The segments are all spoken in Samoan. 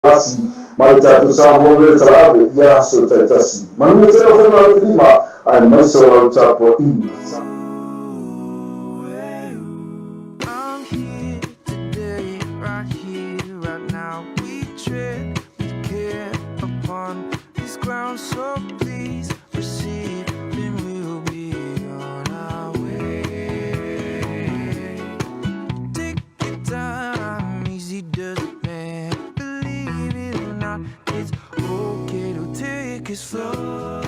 Tasi mai tatou Samoa me le talaave i aso taitasi. Manuia tele o faiva lau lima aemaise o lau tapuaiga. I'm here today, right here, right now. We tread with care upon this ground, so please receive, and we'll be on our way. Take your time, easy does it, man. Believe it or not, it's okay to take it slow.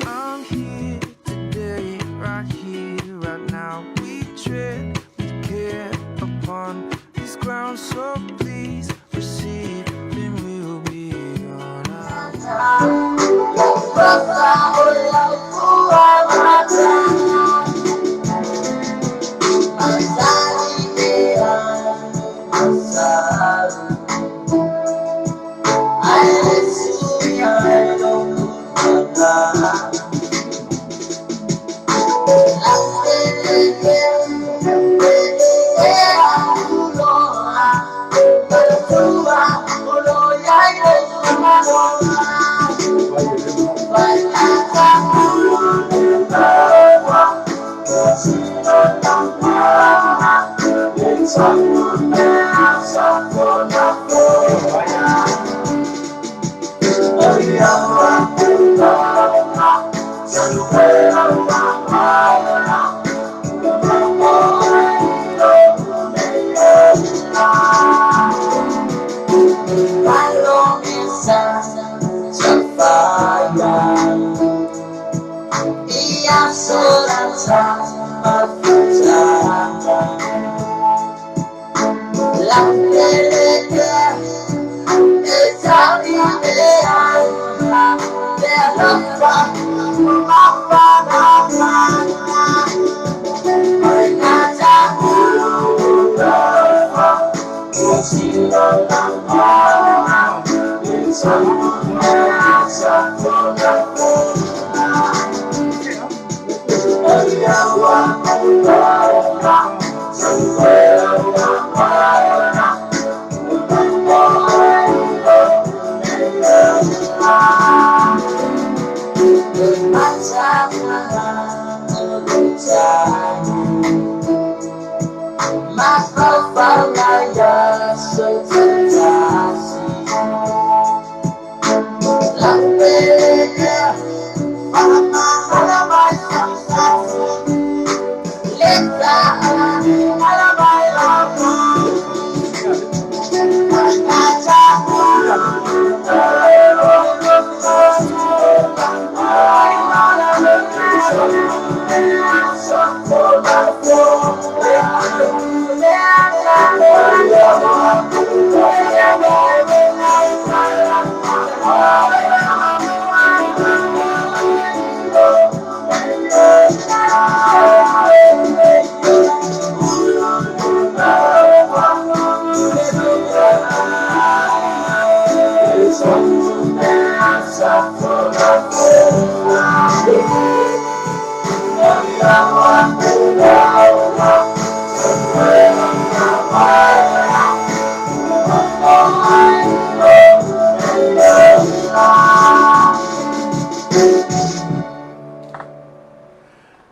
I'm here today, right here, right now. We tread with care upon this ground, so please receive, and we'll be on our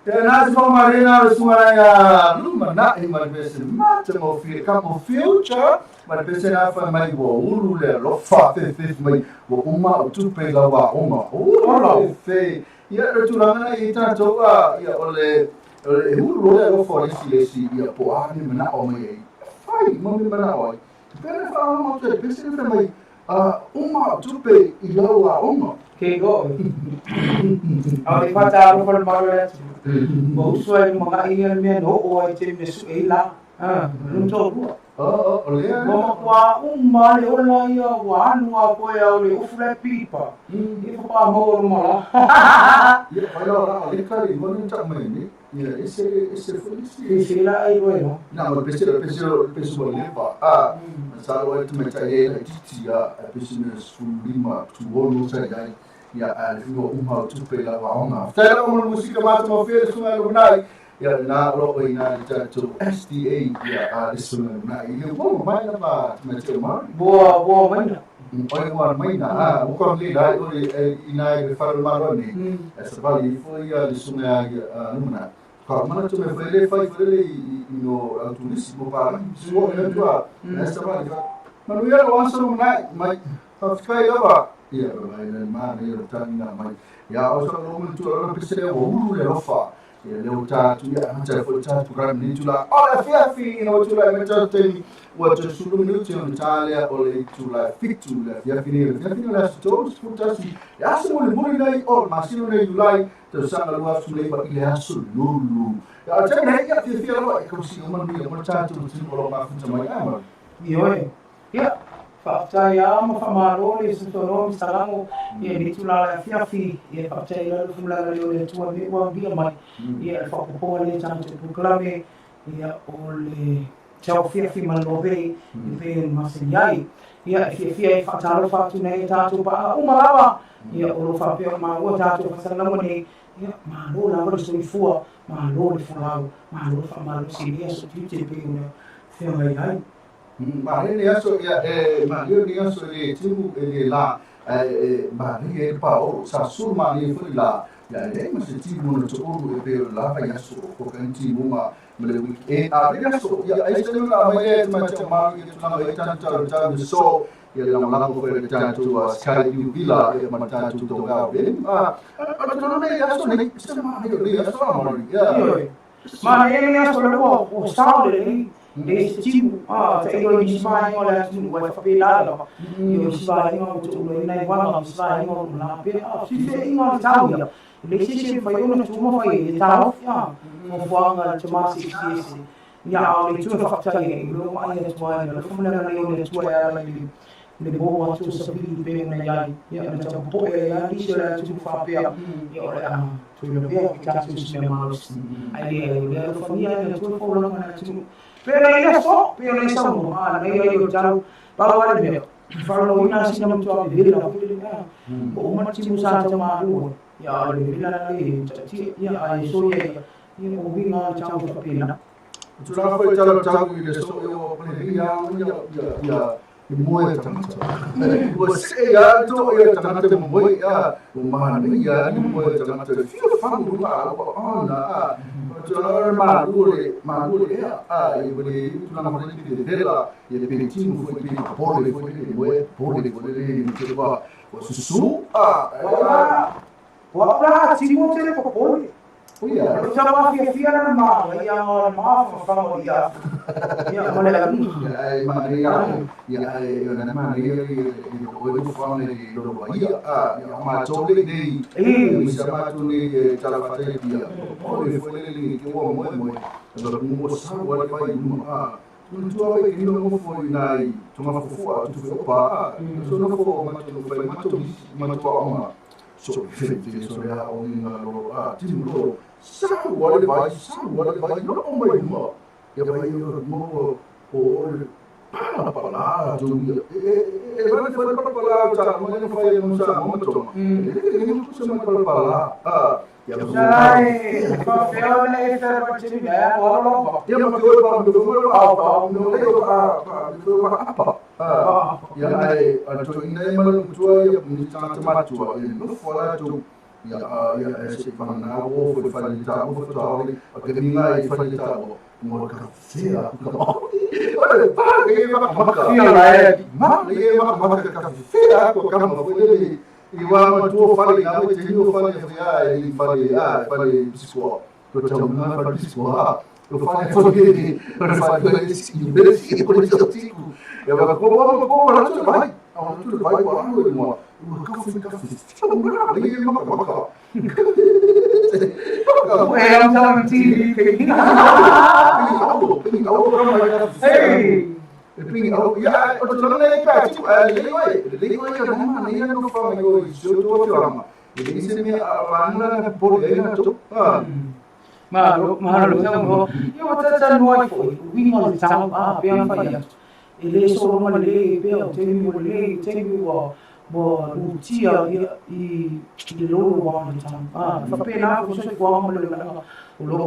Ia na se faamaringa o le susuga ia lumanai ma le pese matagofie kamo future ma le pese na fai mai ua ulu le alofa fefefe mai ua uma o tupe i lau aoga. Ulu fefe. Ia le tulaga na i tatou a ia o le e ulu loa le alofa o le isi le isi ia po o a ni manao mai ai. Fai ma mea manao ai. Pea le faalogologo atu ai le pese le fai mai uma o tupe i lau aoga. Ke go. A o le whataaro whare maro le atu. Ua usu ai mga ia mea no o ai te mea su e la. Ah, lun tō rua. Oh, o lea. Ua matua uma le ola ia ua anu a koe au le ufu le pipa. I whakapā mau o luma la. Ia, whai la la, le kare, i wani tak mai ni. Ia, ese, ese foi isi. I se la ai roe no. Na, ma pese, pese, pese ua leva. A, masalo ai tamaitai e la titi a, a pese mea 15, 16 sa i ai. Ia, a le fiwa uma o tupe i lau aoga. Faafetai lava mo le musika matagofie le susuga i lumanai. Ia na o lo ina le tatou SDA ia a le susuga na i le ua mai lava ma te ma. Boa boa mai na. Oi ua mai na a ua ka le dai o le ina i le fale malo ni. E sa vali fo ia le susuga ia lumana. Ka mana tu me fai le fai fai le i no tulisi mo pa. Suo me tua. E sa vali fa. Manu ia o aso na mai. Fa fai lava. Ia mai le ma ne o tani na mai. Ia o sa lo mun tu o pese le o ulu le lofa. Ia le o tātu ia ata fo tātu ka ni tula. O le fia fi ina o tula me tātu te ua te sulu minuti o tālea o le tula fitu le fia fi ni le fia fi ni le aso tolu tasi. Le aso mo le muli nei o masino nei Julai te sanga lua su le i le aso lulu. Ia o te nei ia fia fia loa e kausi o manu ia mo tātu o tinu o lo mafuta mai ama. Ioe. Ia, faafetai lava ma faamalo le sosono ma salago ia ni tulaga le afiafi ia faafetai la le fulaga le o le Atua me ua ambia mai ia le faaopoopoga lea tatou polokalame ia o le tauafiafi ma le lovei e pei ona masani ai. Ia e fiafia ai faatalofa atu nei i tatou paaga uma lava ia o lo o faapea ona maua tatou faasalalauga nei ia malo lava le soifua, malo le folau, malo le faamalosi i lenei aso tiute e pei ona feagai ai. Ma le aso ia e ma le aso le timu e le la e ma le e pa o sa su ma le foi la ia le ma se timu no to o e pe la fa ia so ko kan timu ma le week e a le aso ia e se la ma le ma te ma le tu na e tan ta ta so ia la la ko fe ta tu a sky u villa e ma ta tu to ga be a a to no le aso ne se ma le le aso ma ia Ma le le aso le o sao le le se timu a te ilo i sma ingo le atu wa fa pe la la i sma ingo to lo ina i wa sma ingo la pe a si fe ingo le tau ia le se se fa yo na tu mo fa i tau ia mo fa nga te ma si si si ia a le tu fa ta i lo ma ia tu ai le fu na le le tu ai la le le bo atu sa pili pe na ia ia na ta po e ia ni se la tu fa pe ia o le a tu le pe ki ta tu si me ma ai le le fa ia na tu fo la na tu pe na ile so pe na sa mo a na ia yo tau pa wa le me fa lo ina si na mo tu a vila la o ma ti mu sa ta ma lu ia le vila le ti ia ai so ia ia o wi nga tau fa pe na tu la foi tau tau i le so o le ia ia ia i moe tangata. Ua se ia to ia tangata moe ia o mana ia ni moe tangata. Fia fangu la o ona a. Tu la ma lu le ia a i le tu la mo le le la ia pe timu foi pe pole foi le moe pole foi le te ba o susu a wa la timu te le pole. Ia. O ta wa fia fia na ma ia ma fa fa ia. Ia ma le ia ma ia ia ia na ma ia ia o e fa le lo ia a ia ma to le nei e sa ma tu ni ta la fa te ia o le fo le le ke o mo mo lo mo sa wa le fa i mo a tu tu a ke no mo fo i nai tu ma fo fo tu fo pa so no fo ma tu fa ma tu ma tu a ma so fe te so ya o ni na lo a ti mo sa wa le vai sa wa le vai no o mai mo ia vai mo o pa pa la tu e e vai fa pa la ta mo ne fa mo sa mo to e ne mo sa pa pa la a ia Sai fa fe le fe pa ti me o lo ia ma ko pa mo ko pa pa mo le ko pa pa pa pa ia ai a to ina ma lo tu ia ni ta ta ma tu e no fo la tu ia ia e se fa na o fo fa ni ta o fo ta o ke ni ngai fa ni ta o mo ka se a ku ka o le pa ke ma ma ka Fia la e ma le ma ma ka ka fe a ko ka ma fo le i wa ma tu fa le na te ni fa le fa e fa le a fa le bisco to ta ma fa bisco a o fa le fo le fa le si le si ko le ti ku ya ba ko ko ko la tu vai a tu vai ko a mo o ka fe ka fe le ma ma ka E am ta ti pe Hey! Ia o te le ka tu le oi le oi ka na ia no fa mai o so to te rama e se me a na po le na to a ma lo ma lo sa mo ia wa ta ta no ai fo wi mo le tau a pe fa ia e le so mo le pe o te mi mo le te mi wa mo lu tia ia i le lo wa le tau a fa pe na ko so ko mo le na o lo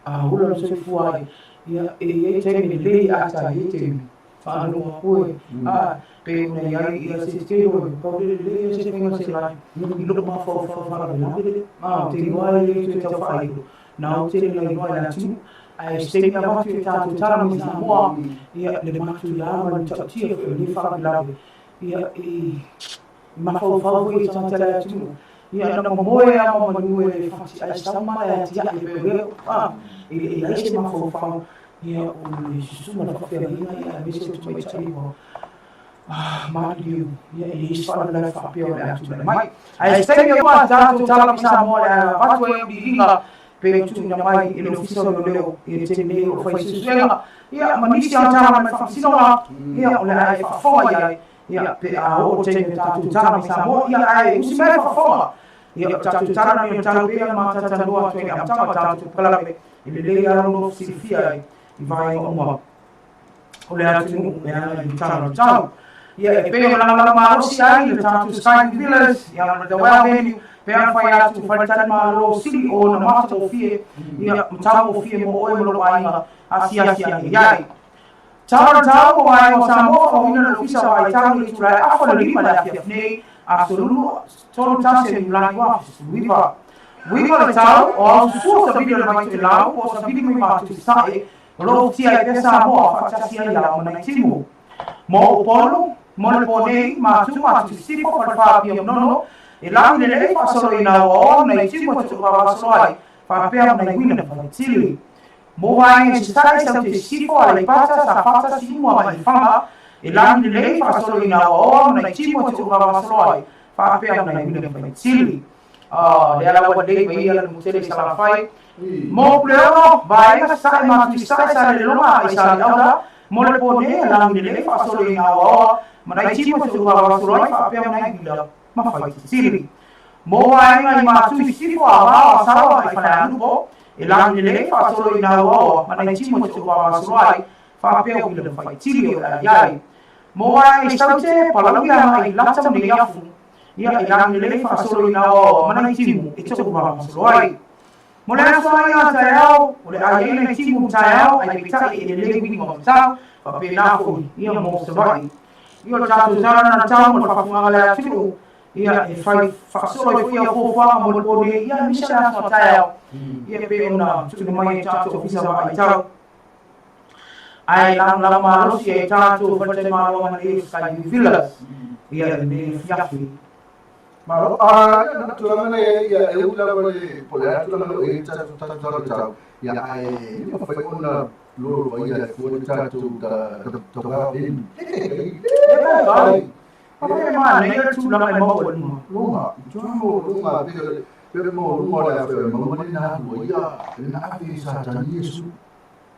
A ola le soifua ai, ia, e i ai taimi lelei a sa i ai taimi faalogo atu e, a, pe ona i ai ia se te iloa e pau le lelei ia se faiga se lai i lou mafaufau faalavelave lea, a, ou te iloa e le toe tau faailo, na ou tele na iloa i le atunuu, ae se taimi avatu e tatou tala mai Samoa, ia, le matuia ma le matautia foi o lenei faalavelave, ia, i mafaufau foi i tagata le atunuu, ia na momoe lava ma manu e fati ai sau ma le atiae pe o lea, a, e le i ai se mafaufau, ia o le susu ma le faafeagaiga, ia aemaise o tamaitai ua maliliu, ia e leai se faalavelave faapea o le a tulai mai. Ae se taimi uma tatou tala mai Samoa le a avatu ai auiliiliga pe o tuuina mai e le Ofisa o Leoleo i le taimi nei o lo o fai suesuega, ia ma nisi o tala mai le Faamasinoga, ia o le a e faafofoga i ai. Ia, pe a oo le taimi o tatou tala mai Samoa, ia ae usi mai le faafofoga. Ia, o tatou tala nei o tau pea ma talatalanoa atu ai i le amataga o tatou polokalame e lelei lava lou nofo silafia ai i vaega uma o le atunuu e ala i le tala o le tau. Ia, e pei ona lagolago malosi ai le tatou Skyview Villas, ia ma le Dawell Venue, pe afai atu o faletalimalo sili ona matagofie, ia, ma taugofie mo oe ma lou aiga, asiasi ane i ai. Tau tau o vaega o Samoa faauuina le Ofisa o Vaitau i le itula e afa le lima i le afiafi nei, aso 2, 31 o Iulai 2019. Uiga le tau, o ao susua savili o le Vaitoelau po o savili mai Matu i Sasae, o lo o futia ai pea Samoa faatasi ai ao ma Naitimu. Mo Upolu, mo le po nei, Matu Matu i Sisifo, Falefa Apia Manono, e lagi lelei faasolo ina aoaoa ma Naitimu e tuuvavasolo ai, faapea ma Naiwina ma Faitili. Mo vaega i Sasae, Saute i Sisifo, Aleipata, Safata, Siumu ma Lefaga, e lagi lelei faasolo ina aoaoa ma nai timu e tuuvavasolo ai, faapea ma nai William Faitili. Lea lava lelei mai ia le nuu tele i Salafai. Mo Puleono, vaega Sasae ma Atu i Sasae, Salelologa agai Saleaula, mo le po nei, e lagi lelei faasolo ina aoaoa ma nai timu e tuuvavasolo ai, faapea ma nai William ma Faitili. Mo vaega i Matu i Sisifo, Avao, Asau agai Falealupo, E lagi lelei faasolo ina aoaoa ma nai timu e toʻuvavasolo ai, faapea o William Faitili o le a i ai. Mo vaega i Saute, Palauli agai i Lata ma Neiafu, ia e lagi lelei faasolo ina aoaoa ma nai timu e toʻuvavasolo ai. Mo le aso aiga taeao, o le a i ai nai timu taeao ai peitai e lelei uiga o matau, faapena foi ia mo Savaii. Ia o le tatou tala na tau mo le faafofogaga le atunuu, Ia, e fai faasolo ai foi au fuafuaga mo le po nei, ia aemaise le aso a taeao, ia pei ona tuuina mai e tatou Ofisa Vaai Tau. Ae lagolago malosi ai tatou faletalimalo nei o Skyview Villas, ia i lenei afiafi. Malo, a ia na tulaga nei ia e ui lava le po le a tulaga o e tatou tatou tala tau, ia ae le mafai ona lolo vaia e fua le tatou ta ta ta ta le le Papai e manaia le tulaga e maua i luga. Luga, tulaga mo luga, pe pe mo luga o le a fai maua le na lua ia, le na ave i Satani Iesu.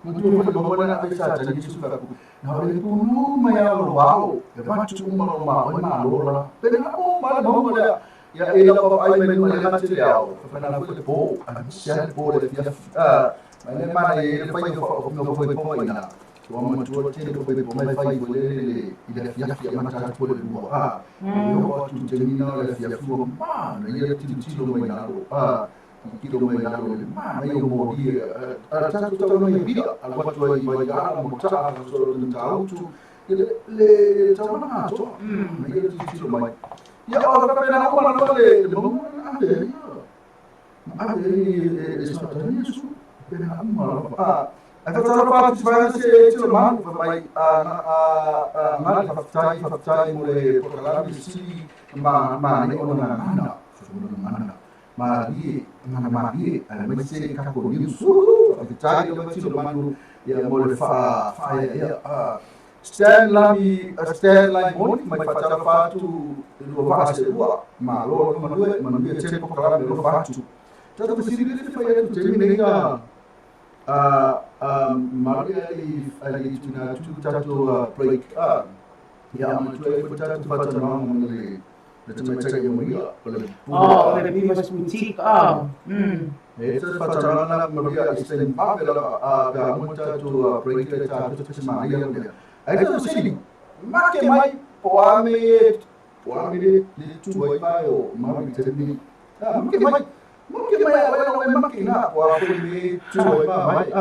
Na tu foi maua le na ave i Satani Iesu ka ku. Na o le punu mai a lo wao, e vatu uma lo ma o ma lo la. Pe na o ma le maua le ia e la pa ai mai le ngati le ao. Fa na foi le po, a se le po le fia. Ah, mai le mana e le fai o no foi po ina. Ua matua tele ko foi po mai fai ko le le i le afiafi a mata atu le lua. A, e oo atu i taimi na o le afiafi ua mana ia tilotilo mai lalo. A, tilotilo mai lalo le mana ia o moli a tatou tau mai Apia, alu atu ai i Vaiala ma Taa solo i Matautu, le le taulaga atoa. Na ia tilotilo mai. Ia o le faapena uma lava le mauga na ave ai ia. Na ave ai e Satani Iesu. Pena uma lava. A, Ae faatalofa atu i vaega se tino malu fai mai a a ngale faafetai faafetai mo le polokalame sili ma manaia ona gagana ona gagana malie gagana malie aemaise kako news faafetai lava tino malu ia mo le faa faaeaea a Stan Lami Stan Laimoni mai faatalofa atu i lua vaa seelua malo lava manue manuia tele polokalame alofa atu tatou fesili le fai atu taimi nei a Maria i tuina atu tatou break ia matua ai foi tatou faatanoaga ma le le tamaitai o Maria o le pule. Oh, le Beaver's Boutique. Oh. E te faatanoaga Maria i se taimi vave lava pe a uma tatou break le tatou te Maria lea. Ai te fesili, make mai po a me po a me le tu ai vai o Maria te ni. Make mai. Make mai a wena o make na ko a ko ni tu e ma mai a.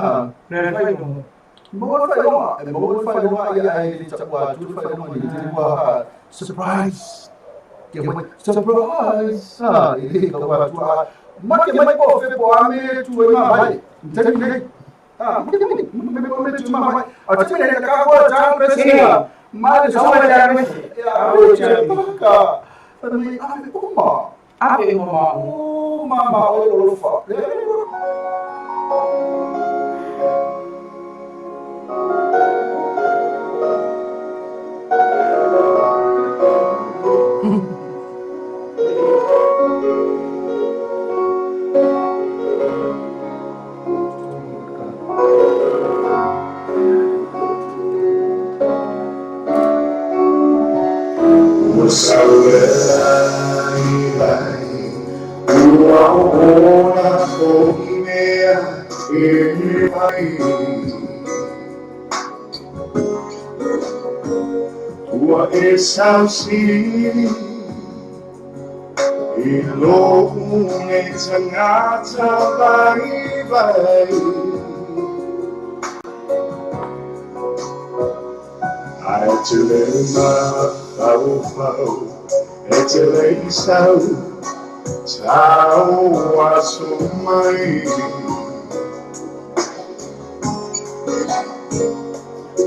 Le fai no. Mo le whai longa, mo le whai longa ia ai le tapua tu le whai longa ni te ua surprise. Ke mai surprise. Ah, i le ka ua tu a. Make mai po fe po a me tu e ma mai. Te ni nei. Ah, make mai me po me tu ma mai. A te nei ka ko ta pe se. Ma le Sa wa ja me. Ya, o te pa ka. Fa mai a me o ma. A pe mo ma. O ma ma o lo fa. Ua sauelai lai, ua ona fo'i mea e mai. Ua e sausili i lo'u nei tagata vaivai. Ae te le mafaufau, e te le i sau, tau aso mai.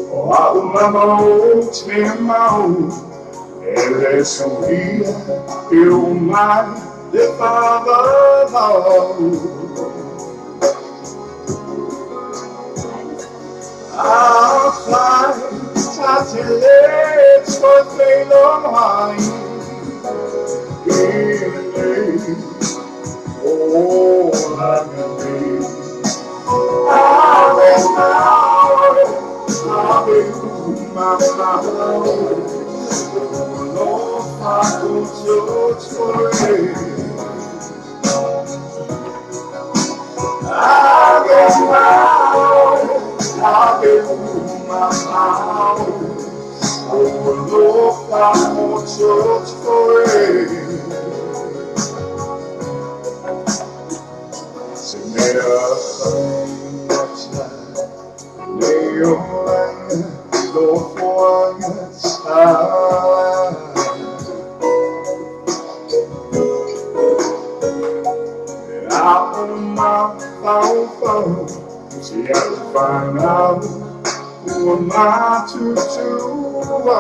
O a'u lava ou te mau, e le soia e o mai le faavavau. Afai ta te le toe feiloai i lenei olaga nei. Ave mau, ave uma mau, o alofa o totoe. Ave mau, ave uma mau, o alofa o totoe. Se mea faigata nei olaga lofoaga sa. A o mafaufau si a'u fanau ua matutua.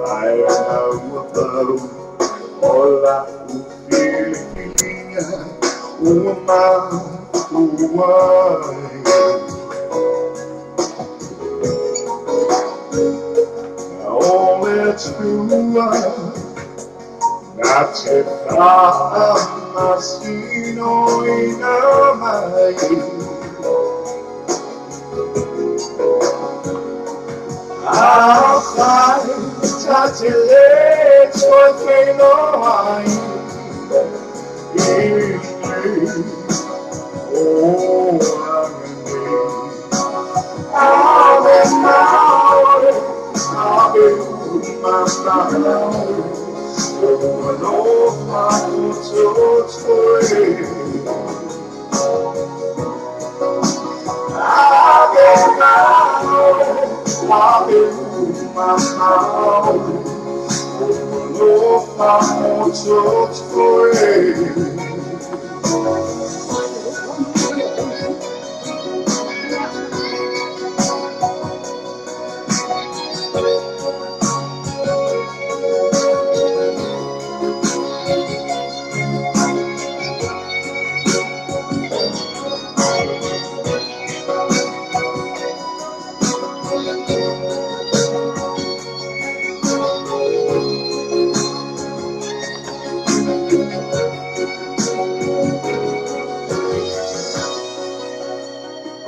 Ae ona ua pau o la'u filifiliga ua makua ai. O le Atua na te fa'amasinoina mai. Afai ta te le toe feiloai i lenei olaga nei. Ave mau, ave uma mau, o alofa o totoe. Ave mau, ave uma mau, o alofa o totoe.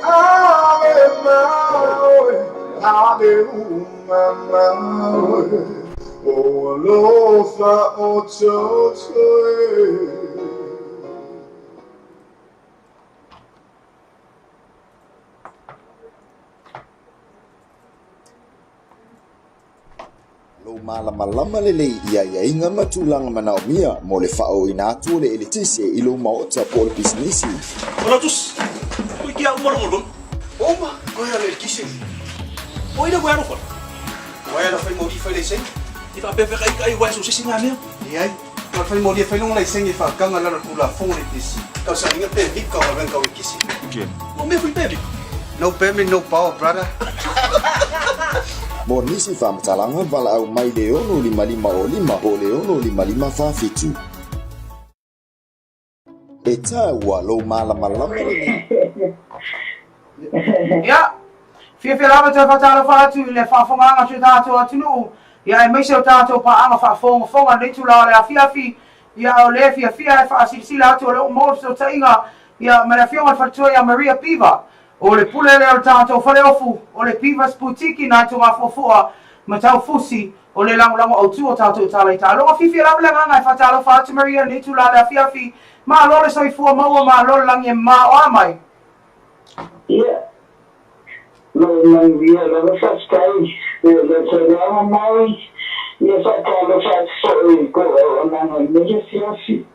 Ave mau, ave uma mau, o alofa o totoe. Lou malamalama lelei i aiaiga ma tulaga manaomia mo le faaooina atu o le eletise i lou maota po o le pisinisi. O lau tusi, koe ki a uma longolongo. Uma, koe a le eletise. O ai le uaea lofala? Uaea la fai moli fai laisene. I faapefea ka ika ai uaea so se isi ngā mea? Leai, na fai moli e fai longa laisene e faakaga lalo tulafono le EPC. Tausaga permit ka o galuega kau eletise. O mea fai permit? No permit, no power, brother. Mo nisi faamatalaga, valaau mai le 655 05 po o le 655 47. E taua lou malamalama lelei. Ia, fiafia lava toe faatalofa atu i le faafofogaaga a si o tatou atunuu, ia aemaise o tatou paaga faafogafoga i lenei itula o le afiafi, ia a o lea e fiafia e faasilasila atu o lea ua maua le fesootaiga ia ma le Afioga i le Faletua ia Maria Piva, o le pule lea o le tatou faleofu, o le Piva's Boutique i Naitomafua ma Taufusi, o le lagolago autu o tatou tala i taaloga. Fiafia lava le agaga e faatalofa atu Maria i lenei itula o le afiafi, malo le soifua maua, malo le lagi e maoa mai. Ia, Lau manuia lava faafetai i lou tauaga mai ia faatalofa atu foi i kou auaunaga i lenei afiafi.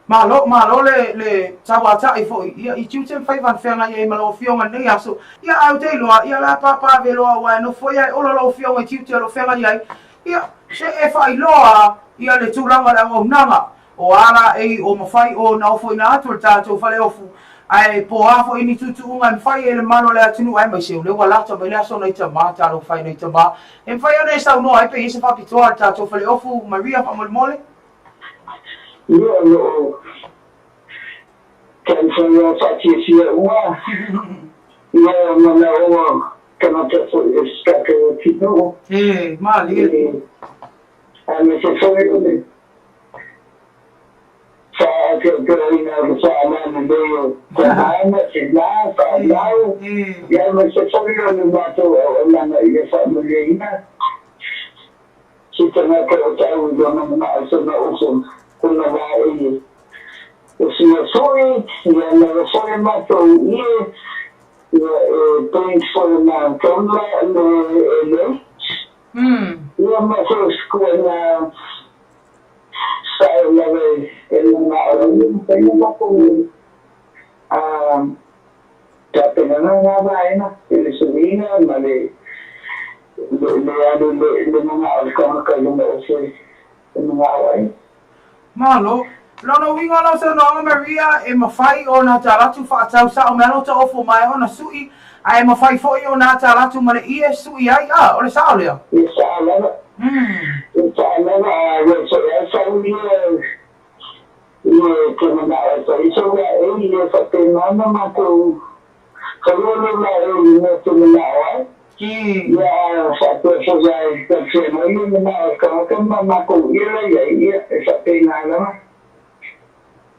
Malo, malo le, le tauatai foi, ia, i tiute ma faiva na feagai ai ma lau Afioga i lenei aso. Ia, ae ou te iloa, ia, o le a pāpā veloa aua e nofo foi ae ola lau Afioga i tiute o lo o feagai ai. Ia, se e faailoa, ia, le tulaga o le auaunaga. O a laei o mafai ona ofoina atu e le tatou faleofu, ae po a foi ni tuutuuga e mafai e le malu o le atunuu aemaise o lea ua lata mai le aso nai tama, talofa e nai tama, e mafai ona e saunoa ai pe i ai se faapitoa a le tatou faleofu, Maria faamolemole. Ia o lo o taumafai lava faatiatia uma ia manaoga o tagata foi o si tatou atunuu. E malie. Aemaise foi o le faateoteoina o le faalalelei o tama ma tina, fanau, ia aemaise foi o le matou auaunaga ia faamanuiaina se tagata o tau i lona manao sona uso kona laei e fia foi, ia maua foi matou ie, ia e paint foi na taula le elei. Ia ma se kuaiga sao lava e manao ai e mafai ona matou tapenaga na vaega i le suiga ma le le alu le manao o le tagata i luga o se e manao ai. Malo. Lona uiga o lau saunoaga Maria, e mafai ona talatu faatau sao mea lo taofo mai ona sui, ae mafai foi ona talatu ma le ie sui ai, a, o le sao lea? E sao lava. E sao lava, a ua foi ai sau ia ie te manao ai foi sau laei, ia faapena ona matou faia lou laei i mea te manao ai. Ia a faapea foi a e talifea mai le manao o le tagata ma matou ie la i ai, ia e faapena lava.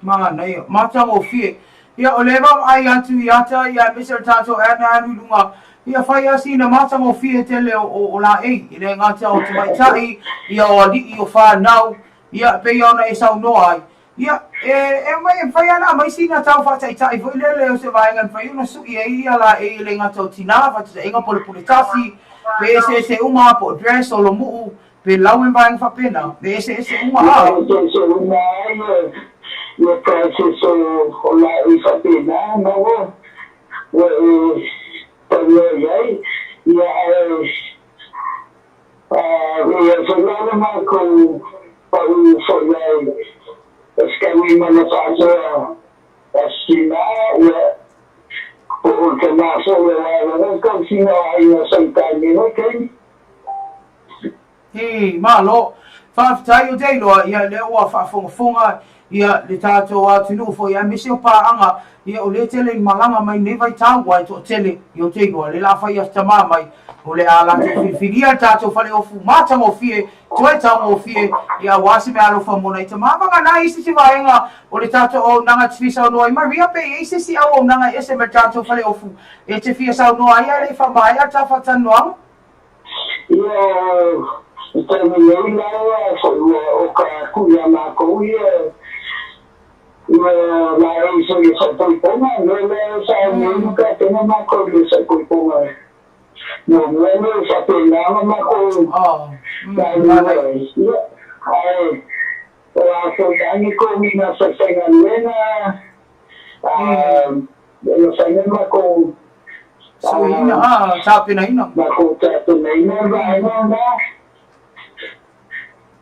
Manaia, matagofie. Ia, o lea e vaavaai atu i ata, ia aemaise o le tatou ad na alu i luga, ia fai lava sina matagofie tele o, o, o laei, e le gata o tamaitai, ia o alii, o fanau, ia, e pei ona e saunoa ai. Ia, e, e aumai, e mafai lava ona aumai sina tau faataitai foi lele o se vaega e mafai ona sui ai ia laei e le gata o tina, faataitaiga po o le pule tasi, pe eseese uma, po o dress, o lomuu, pe lau e vaega faapena, e eseese uma a. Ia, eseese uma lava ia, ia prices o, o laei faapena, na ua, ua e talanoa i ai, ia ae, Ia foi la le matou pau foi ai e fetaui ma le faasoa a Sina, ia, po o le tama foi aua o lea tausiga o aiga sa i tai nei vaitaimi. He, malo. Faafetai ou te iloa, ia, lea ua faafogafoga ia le tatou atunuu foi aemaise o paaga, ia o lea tele i malaga mai nei vaitau aua e toatele, ia ou te iloa lea la fai a tama mai o le a latou filifilia le tatou faleofu matagofie toe taugofie ia aua se meaalofa mo nai tama. Vagana isi se vaega o le tatou auaunaga e te fia saunoa ai Maria pe i ai se isi auaunaga e ese mai le tatou faleofu e te fia saunoa ai ae le i faamaea le ta faatalanoaga? Ia, i taimi nei lava foi ua oka atu ia matou ia ia laei foi e faaipoipoga, mea lea sa au nei ma tapena matou i le faaipoipoga. Muamua nei faapena ona matou galulue ai. Ia, ae o a foi lava ni komina faifaigaluega, e mafai ona matou Suiina, tapenaina. Matou tapenaina le vaega lena.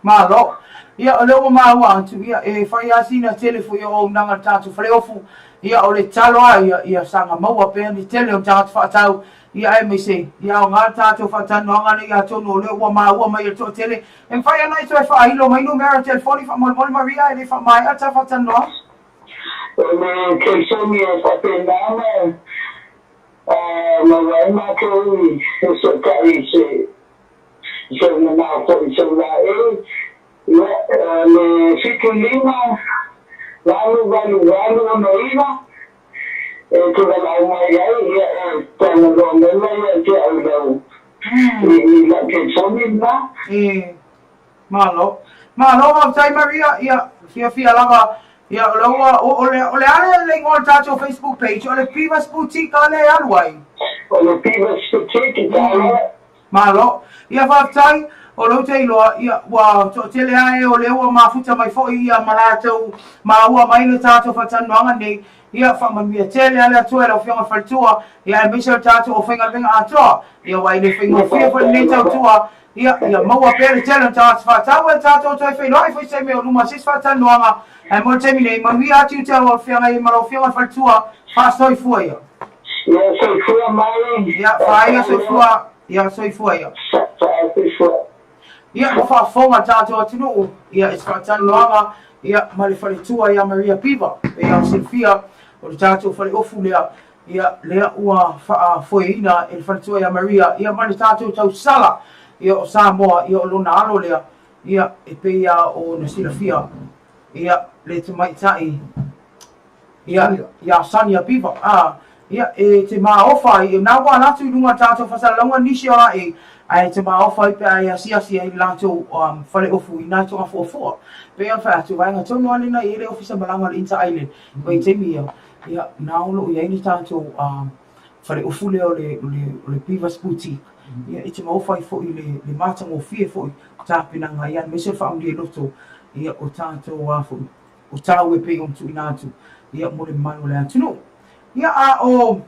Malo. Ia, o lea ua maua atu, ia, e fai lava sina tele foi o auaunaga a le tatou faleofu. Ia, o le tatalo lava ia, ia saga maua pea ni tele o ni tagata faatau, ia, aemaise, ia aoga le tatou faatalanoaga nei atonu o lea ua maua mai e le toatele. E mafai ona e toe faailo mai numera o telefoni faamolemole Maria, e le i faamaea le ta faatalanoaga. O le telefoni e faapena ona maua ai matou i fesootai i se Sou manao foi i sou laei, ia, le 75 8 8 8 6 9, e te valaau mai ai, ia, e talanoa mai la ia te au i lau, i lau telefoni lena. E, malo. Malo, faafetai Maria, ia, fiafia lava, ia, o lea ua, o, o le, o le a le, le igoa o le tatou Facebook page, o le Pivas Boutique a lea e alu ai? O le Pivas Boutique, tala. Malo. Ia faafetai, o lou te iloa, ia, ua toatele lava e o lea ua mafuta mai foi ia ma latou maua mai le tatou faatalanoaga nei. Ia, faamanuia tele a le Atua i lau Afioga i le Faletua, ia aemaise o le tatou aufaigaluega atoa. Ia, aua e le faigofie foi lenei tautua. Ia, ia maua pea le tele o tagata faatau e tatou toe feiloai foi i se taimi o luma se isi faatalanoaga. Ae mo le taimi nei, manuia atu te au feagai ai ma lau Afioga i le Faletua, faasoifua ia. Ia soifua mai. Ia, faaia soifua, ia soifua ia. Faasoifua. Ia, ua faafofoga le tatou atunuu, ia, i se faatalanoaga, ia, ma le faletua ia Maria Piva. E pei ona silafia, o le tatou faleofu lea, ia, lea ua faafoeina e le faletua ia Maria, ia, ma le tatou tausala, ia, o Samoa, ia, o lona alo lea, ia, e pei lava ona silafia, ia, le tamaitai, Ia, ia Sania Piva, ā, ia, e te maofa ai, nā ua ala atu i luga o le tatou fasalalauga nisi o laʻi, ae te maofa ai pe a e asiasi ai i le latou um, faleofu i nā togafuafua. Pei ona fai atu, vaega tonu lava lena i ai le ofisa malaga o le Inter Island, i taimi ia, ia, nā o lo o i ai le tatou um, faleofu lea o le, o le, o le Piva's Boutique, ia, e te maofa ai foi le, le matagofie foi o tapenaga, ia, aemaise o le faamalie loto, ia, o tatou a foi, o tāu e pei ona tuuina atu ia mo le mamalu o le atunuu. Ia a o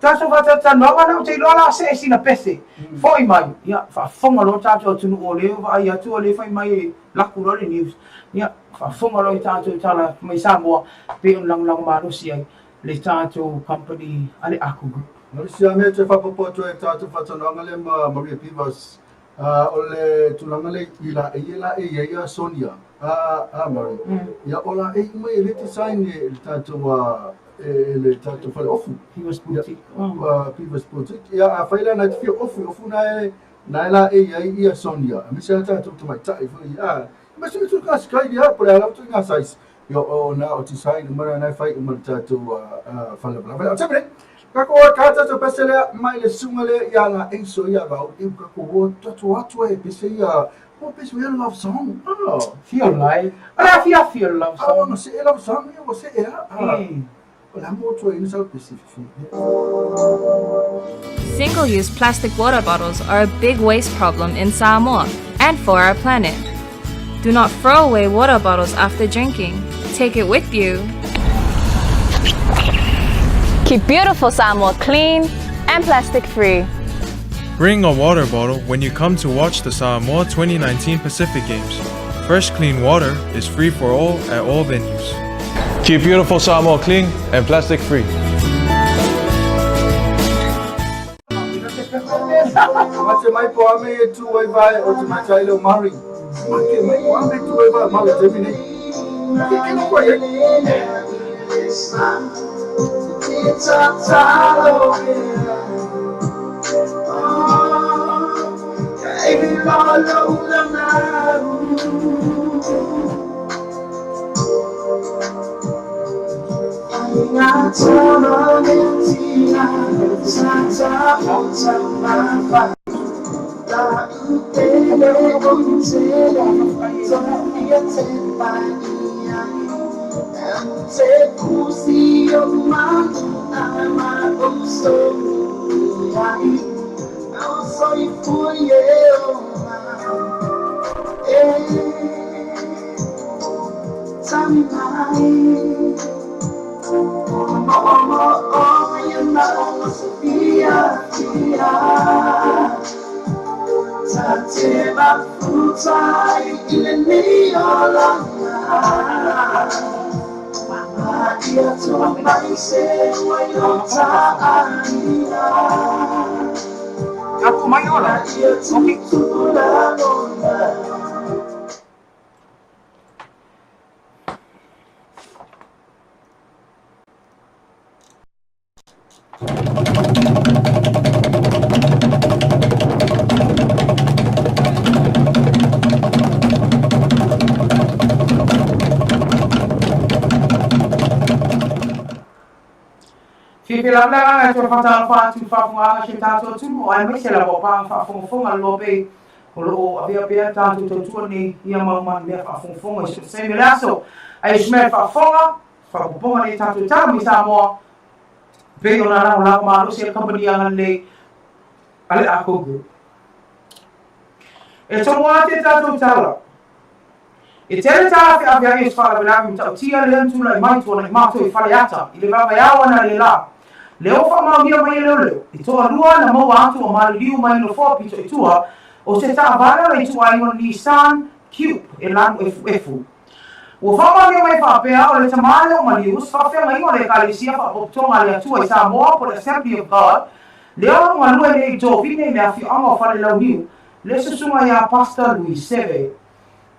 tatou faatalatalanoaga lea ou te iloa la see sina pese foi mai ia faafofoga loa tatou atunuu o lea vaai atu o lea fai mai e laku loa le news ia faafofoga loa i tatou tala mai Samoa pei ona lagolago malosi ai le tatou company a le Aku Group. O le isi lava mea e toe faaopoopo atu ai i le tatou faatalanoaga lea ma Maria Pivas, o le tulaga lea i laei e laei ai ia Sonia, a Murray, ia o laei uma ia e le design e le tatou e le tatou faleofu. Pivas Boutique. Pivas Boutique. Ia afai la na te fia ofu, ofu na e na e laei ai ia Sonia, aemaise lava tatou tamaitai foi, ma se tu ka sky ia po le ala tu ngā size. Ia o na o design uma na e fai uma le tatou faleofu. O te mene, ka ko ka tatou pese lea mai le susuga lea ia la eiso ia vau e ka ko o tatou atu e pese ia o pese ia love song. Oh. Feel like. Ala fia feel love song. Oh, no se love song ia o se e a. O la mo to ina sa pese fi. Single-use plastic water bottles are a big waste problem in Samoa and for our planet. Do not throw away water bottles after drinking. Take it with you. Keep beautiful Samoa clean and plastic free. Bring a water bottle when you come to watch the Samoa 2019 Pacific Games. Fresh, clean water is free for all at all venues. Keep beautiful Samoa clean and plastic free. Mate mai po ame e tu ai vai o te matai leo Mari. Mate mai po ame tu ai vai Mari te mine. Ke ke no koe e. Soifua e ola e tagi mai Mo'omo'o ia maʻu se fiafia Ta te mafuta i lenei olaga Ma ia tumai se ua i o ta'aiga Aku mai ola. Ina ia tutu lagona. Fiafia lava le agaga e toe faatalofa atu i le faafofogaaga a si o tatou atunuu aemaise lava o paga faafogafoga a le Loa o lo o avea pea le tatou tautua nei ia mau mea faafogafoga i so o se taimi o le aso. Ae Ismael faafofoga, faaopoopoga nei tatou tala mai Samoa pei ona lagolago malosi ai le kamupani agalelei a le Ako Group. E tomoa atu e tatou tala. E tele tāfeafea'i o se faalavelave matautia lea na tulai mai tuanai matou i Faleata i le vaevaeao analeila. Lea ua faamaonia mai e leoleo, e toalua na maua atu o maliliu mai nofoa pito i tua o se taavale o le ituaiga o le Nissan Cube e lanu efuefu. Ua faamaonia mai faapea o le tama lea o Maliu se faafeagaiga o le Ekalesia Faapotopotoga a le Atua i Samoa po le Assembly of God lea o lo o galue nei i Tovine i le afioaga o Falelauniu le susuga ia Pastor Louis Seve.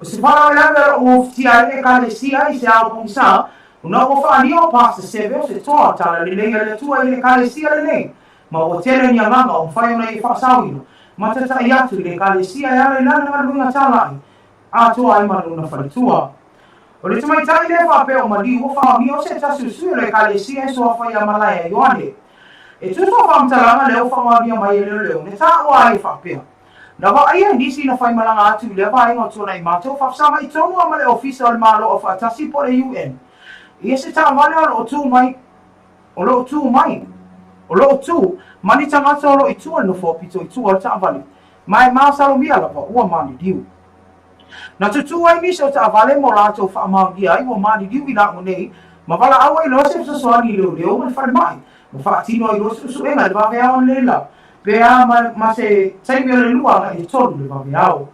O se faalavelave o lo o ufitia ai le Ekalesia i se ao pogisa, ona ua faaalia o Pastor Seve o se toa talalelei a le Atua i le Ekalesia lenei, ma ua tele ni agaga o mafai ona ia faasaoina ma tatai atu i le Ekalesia e ala i lana galuega talai atoa ai ma lona faletua. O le tamaitai lea faapea o Maliu ua faaaonia o se tasi o sui o le Ekalesia e suafa ia Malaea Ioane. E tusa o faamatalaga lea ua faamaonia mai e leoleo, na taua ai e faapea, Na vaaia e nisi na faimalaga atu i lea vaega o tuanai matou faafesaga'i tonu a ma le Ofisa o le Malo Aufaatasi po o le UN. Ia se taavale o lo o tu mai o lo o tu mai o lo o tu ma ni tagata o lo o i tua i le nofoa pito i tua o le taavale ma e masalomia lava ua maliliu. Na tutū ai nisi o taavale mo latou faamaonia ai ua maliliu i laʻu nei ma valaau ai loa se fesoasoani i leoleo ma le falemai ma faatino ai loa suesuega i le vaveao analeila pe a ma se taimi o le 2 agai i le 3 le vaveao.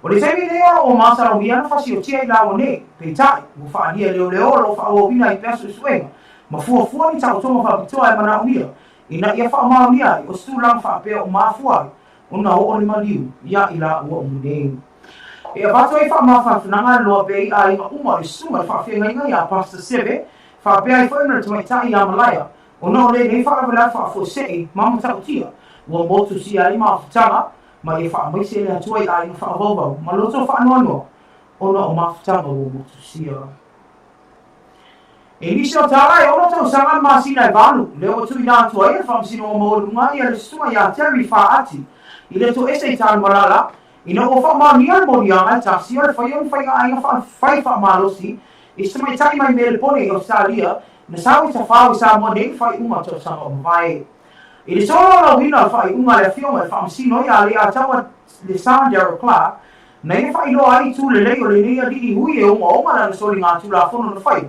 O le taimi nei o lo o masalomia na fasiotia i laua nei, peitai, ua faaalia e leoleo o lo o faaauauina ai pea suesuega ma fuafua ni taotoga faapitoa e manaomia ina ia faamaonia ai o se tulaga faapea o mafua ai ona oo le maliu ia i laua uma nei. E avatu ai faamafanafanaga loa pea i aiga uma o le susuga i le faafeagaiga ia Pastor Seve, faapea ai foi ma le tamaitai ia Malaia, ona o lenei faalavelave faafuasei ma matautia ua motusia ai mafutaga ma ia faamaise le Atua i aiga faavauvau ma loto faanoanoa ona o mafutaga ua motusia. E nisi o tala e ono tausaga le masina e valu, lea ua tuuina atu ai e le Faamasinoga Maualuga ia le susuga ia Terry Faati i le toese i Tanumalala ina ua faamaonia le moliaga e tasi o le fai o ni faigaaiga fai faamalosi i se tamaitai mai Melepone i Ausetalia na sau i Tafao i Samoa nei i le faaiuga o tausaga o mavae. I le tolaulauina o le faaiuga a le Afioga i le Faamasino ia Leiataua Lesan Darrell Clarke, na ia faailoa ai itu lelei o lenei alii hui e ogaoga lana soliga Tulafono na faia,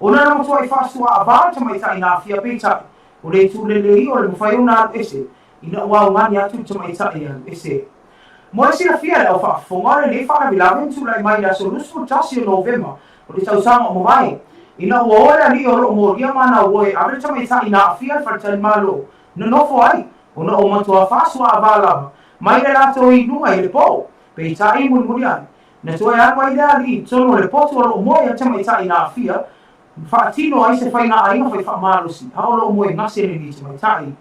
ona na matuai faasuaavā le tamaitai na aafia peitai, o le itu lelei o le mafai ona alu ese ina ua augani atu le tamaitai e alu ese. Mo le silafia e le au faafofoga o lenei faalavelave na tulai mai i le aso 21 o Novema o le tausaga o mavae, ina ua o le alii o lo o molia ma ana uo e ave le tamaitai na aafia i le faletalimalo nonofo ai, ona o matua faasuaavā lava mai le latou inuga i le po. Peitai, mulimuli ane, na toe alu ai le alii i totonu o le potu o lo o moe ai le tamaitai na aafia, faatino ai se faigaaiga fai faamalosi, a o lo o moe gase lenei tamaitai.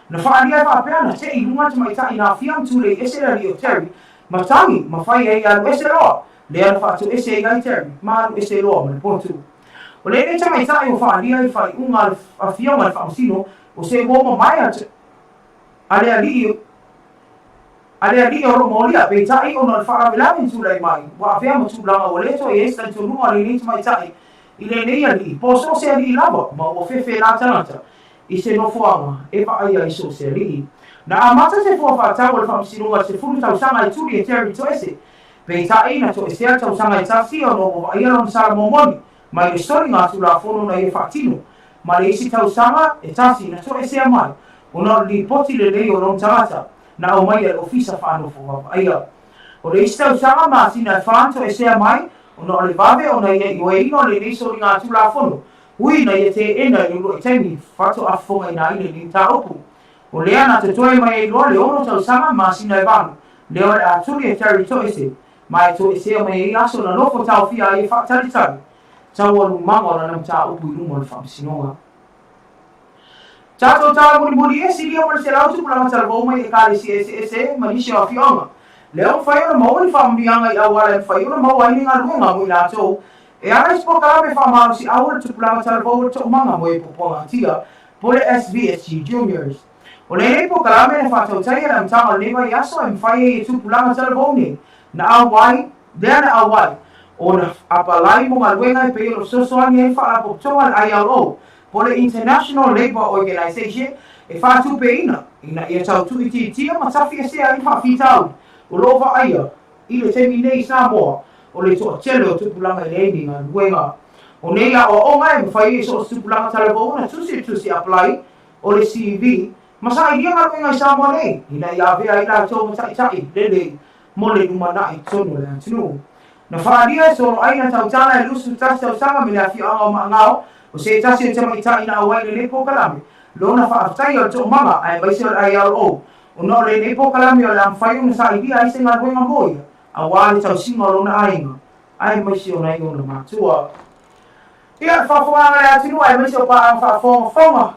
Na faaalia ai faapea, na tei i luga le tamaitai na aafia ma tulei ese le alii o Terry, ma tagi, ma fai ai e alu ese loa, lea na faatoese ai Terry ma alu ese loa ma le potu. O lenei tamaitai ua faaalia i le faaiuga a le Afioga i le Faamasino o se uo mamae a le alii a le alii o lo o molia, peitai ona o le faalavelave na tulai mai, ua avea ma tulaga ua le toe i ai se talitonuga o lenei tamaitai i lenei alii, po o so o se alii lava, ma ua fefe la tagata i se nofoaga e vaai ai so o se alii. Na amata se fua whaatau o le whamasinoga i le 10 tausaga i tuli e Terry Toese. Peitai na toesea le tausaga e tasi ona ua vaaia lona sala momoli mai le soliga Tulafono na ia faatino ma le isi tausaga e tasi na toesea mai ona o le lipoti lelei o lona tagata na aumaia e le Ofisa Faanofo Vaavaaia. O le isi tausaga masina e fa na toesea mai ona o le vave ona ia ioeina o lenei soliga Tulafono ui na ia teena i le uluai taimi faatoa fofogaina ai lenei mataupu. O lea na totoe mai ai loa le ono tausaga masina e valu, lea o le a tuli e Terry Toese, ma e toesea mai ai aso na nofo taofia ai e faatalitali taualumaga o lana mataupu i luma o le Faamasinoga. Tatou tala mulimuli e silia ma le 100 tupulaga talavou mai Ekalesia eseese ma nisi o afioaga. Lea ua mafai ona maua ni faamanuiaga i auala e mafai ona maua ai ni galuega mo i latou e ala i se polokalame faamalosiau o le tupulaga talavou o le toomaga mo e puapuagatia po o le SVSG Juniors. O lenei polokalame na faatautaia i le amataga o lenei vaiaso e mafai ai e tupulaga talavou nei na auai, lea na auai, ona apalai mo galuega e pei ona fesoasoani ai le Faalapotopotoga a le ILO po o le International Labour Organization e faatupeina ina ia tau tuuitiitia ma tafiesea ai le faafitauli o lo o vaaia i le taimi nei i Samoa o le toatele o tupulaga e leai ni galuega. O nei aoaoga e mafai ai e so o se tupulaga talavou ona tusitusi apply o le CV ma sailia galuega i Samoa nei ina ia avea ai latou ma taitai lelei mo le lumanai i totonu o le atunuu. Na faaalia e soloai na tautala e 21 tausaga me le afioaga o Maagao o se tasi o tamaitai na auai i lenei polokalame lona faafetaia o le toomaga aemaise o le ILO ona o lenei polokalame o le a mafai ona sailia ai se galuega mo ia aua le tausiga o lona aiga aemaise o nai ona matua. Ia, le faafofogaaga a le atunuu aemaise o paaga faafogafoga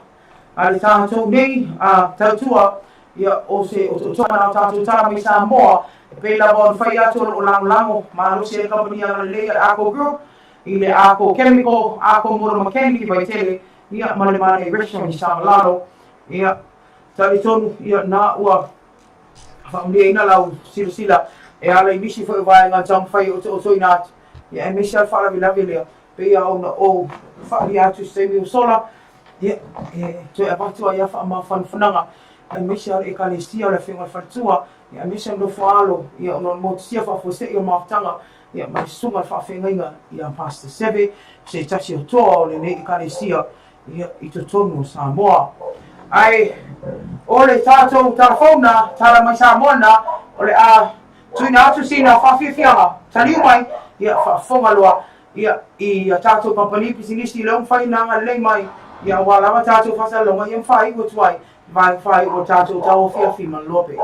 a le tatou nei a tautua, ia, o se otootoga na o tatou tala mai Samoa, e pei lava ona fai atu o lo o lagolago malosi ai le kamupani agalelei a le Arco Group i le Arco Chemical, Arco Motor Mechanic i Vaitele, ia, ma le Manai Restaurant i Samalalo. Ia, talitonu, ia, na ua faamanuiaina lau silasila e ala i nisi foi o vaega taumafai e otootoina atu, ia, aemaise lava le faalavelave lea, pei lava ona ou faaalia atu i se taimi ua sola, ia, e toe avatu ai lava faamafanafanaga, aemaise lava le Ekalesia o le Afioga i le Faletua, ia, aemaise le nofo alo, ia, ona o le motusia faafuasei o mafutaga, ia, ma le susuga i le faafeagaiga ia Pastor Seve, se tasi o toa o lenei Ekalesia, ia, i totonu o Samoa. Ae o le tatou talafou na, tala mai Samoa na, o le a tuuina atu sina faafiafiaga, taliu mai, ia, faafofoga loa, ia, i a tatou kamupani pisinisi lea ua mafai ona agalelei mai, ia, aua lava tatou faasalalauga, ia ma faaiu atu ai vaega faaiu o le tatou tauafiafi ma le lope.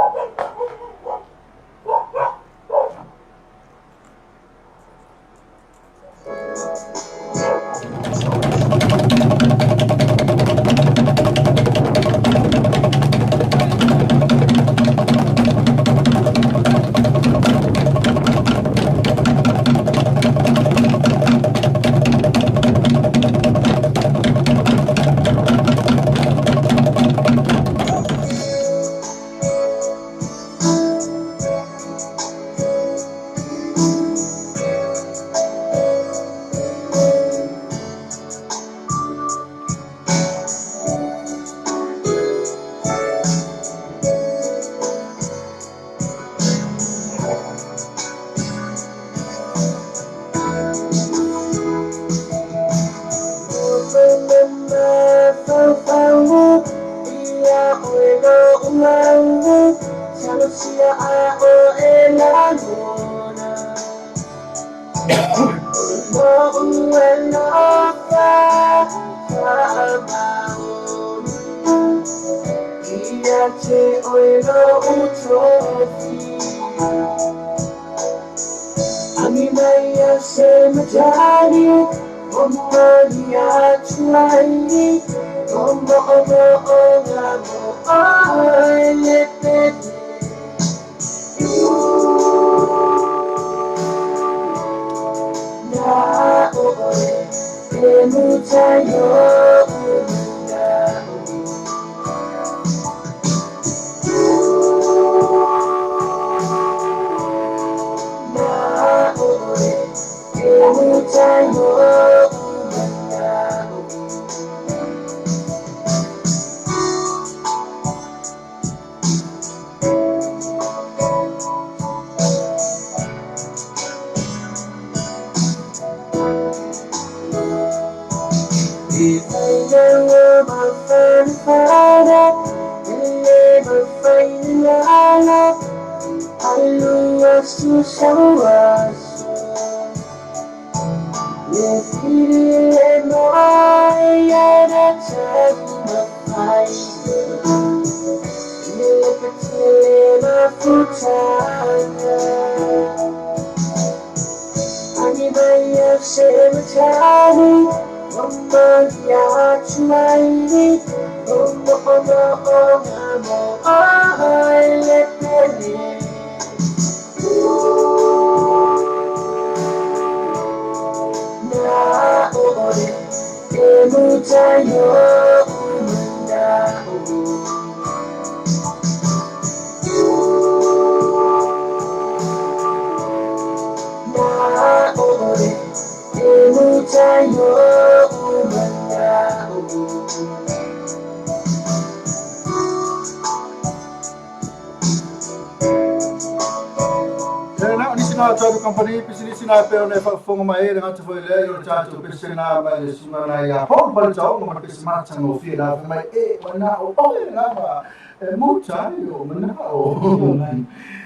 E na o nisi na o tatou company pisinisi na pei ona e faafofoga mai ai le gata foi lea i o le tatou pese na mai le susuga na ia Paul Paletaoga ma le pese matagofie na fai mai e manao oe lava e muta ai o manao.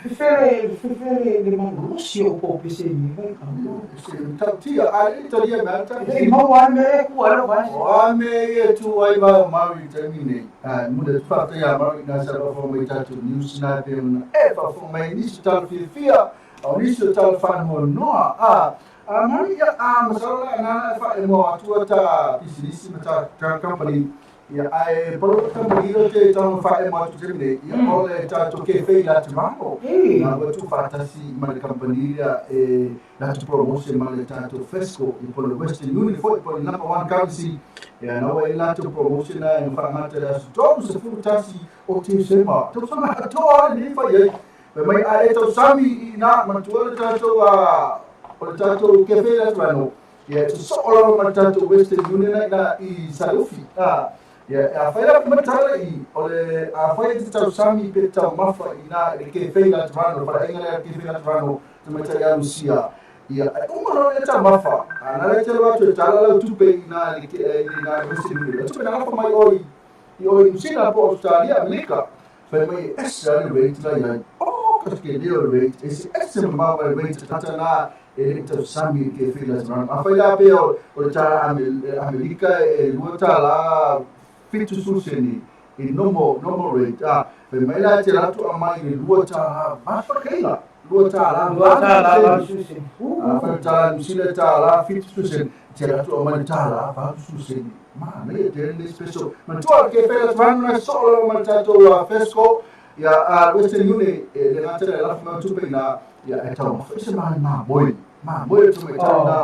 Fefele, fefele le malosi o po pese ni vai ka. Se tautia a le talia me ata. E mau ai me e ku ai vai. O a me e tu ai va o Maui i taimi nei. Ai mo le faafetai ia Maui na sa faafofoga mai tatou news na pei ona e faafofoga mai nisi o tala fiafia a o nisi o tala faanoanoa a a Maui ia a masalo la na e faaemoa atu ta pisinisi ma ta ta company ia ae polo company o te tau faaemoa atu taimi nei ia o le tatou kefe i la te malo na ua tuufaatasi ma le company lea e latou promotion ma le tatou Fesco i po le Western Union foi po le number one currency ia na ua i latou promotion na e faagata le aso 31 o Tesema tausaga atoa lenei fai ai fai mai a e tausami i na manatua le tatou a o le tatou kefe le atu ia e sosoo lava ma le tatou Western Union i na i Salufi a ia a fai la ma tala i o le a fai te tausami pe taumafa i na i le kefe le atu le faleaiga lea kefe le atu tamaitai ia Lusia ia e uma loa le taumafa a na le tele atu e tala lau tupe i na i na i Western Union tupe na lafa mai oi i oi New Zealand po Australia Amerika fai mai e ese le rate la iai oh ka ke leo le rate e se ese ma ma le rate tata na e le tausami i ke fila se a fai la pe o le tala Amerika e lua tala 70 seni i normal normal rate a fai mai la te latu a mai le lua tala mafa kaila lua tala Lua tala valu seni. A fai tala New Zealand tala 70 seni te latu a mai tala valu seni ma nei te le special matua ke fela tvan na solo ma tatou Fesco ia a Western Union e le ngata le lafa mai tupe na ia e tau ma se ma ma moi ma moi tu mai tau na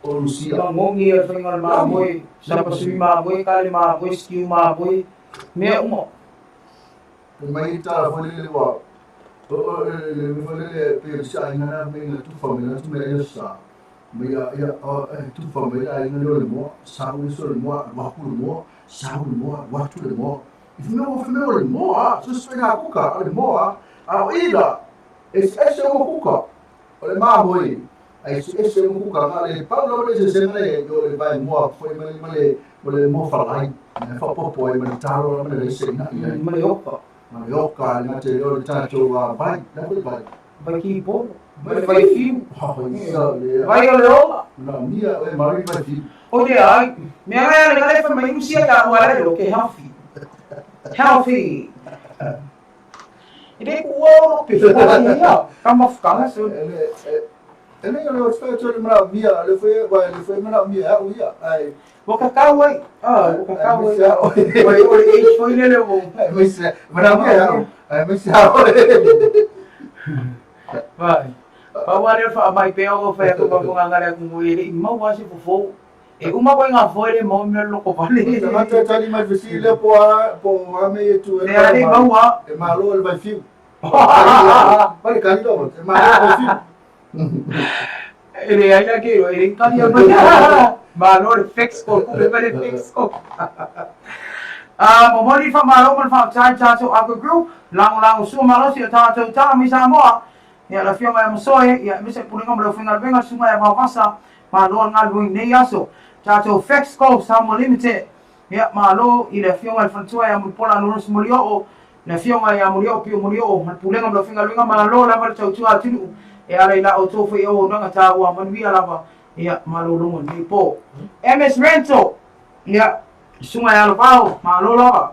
o Lucia Magogi o le faiga o le mamoe, sapasui mamoe, kale mamoe, stew mamoe, mea uma. Mai tala foi le ua o le foi le pe se ai na me na tufa me na tu me ia sa me ia ia o tufa me ia ina le mo sa u so le mo wa ku le mo sa u le mo wa tu le mo i me o me o le mo a so se na kuka le mo a a o ila e se se o kuka o le mamoe ai se ese mo kuka nga le pau lava le se se le yo le vai moa foi ma le ma le ma le mo falai me fa popo ai ma le talo ma le se na ia Ma le oka. Ma le oka le ngate yo le tatou a vai la foi vai Vai ki po. Ma le vai fiu. Vai Vai o le ola. Na mia e mari vai fiu. O te ai, mea ngai le ngale fa mai usia ka ua le lo ke healthy. Healthy. E le ku o pe fo ia. Ka mafukanga so. E le o le o te le mea le foi vai le foi mea mia au ia ai Ua kakau ai. Ah, ua kakau ai. O le age foi lele o. Ai se mea mia au. Ai se au. Vai. Pau lea o le faamai pea o fai atu ma fagagale atu mo e le i maua se fofo. E uma koe ngā foe le maua mea loko vale. Tagata tali mai fesili lea po a po a me e tu e Le ale maua. E malo le vai fiu. Vai kali lo, e malo le vai fiu. E le ai la ke e le kali a mai. Malo le fix ko ku le le fix ko. Ah, momoli whamalo ma le faafetai tatou Aqua Group, lagolago sua malosi o tatou tala mai Samoa. Ia le afioga ia Masoe, ia aemaise le Pulega ma le Aufaigaluega, Susuga ia Vaovasa, malo le galulue i lenei aso. Tatou Fexco Samoa Limited. Ia, malo i le Afioga i le Faletua ia Mulipola Anaurose Molioo, le Afioga ia Molioo Pio Molioo, ma le Pulega ma le Aufaigaluega, malo lava le tautua atunuu e ala i la outou foi auaunaga taua, manuia lava, ia, malologa i lenei po. MS Rental, ia, Susuga ia Alovao, malo lava.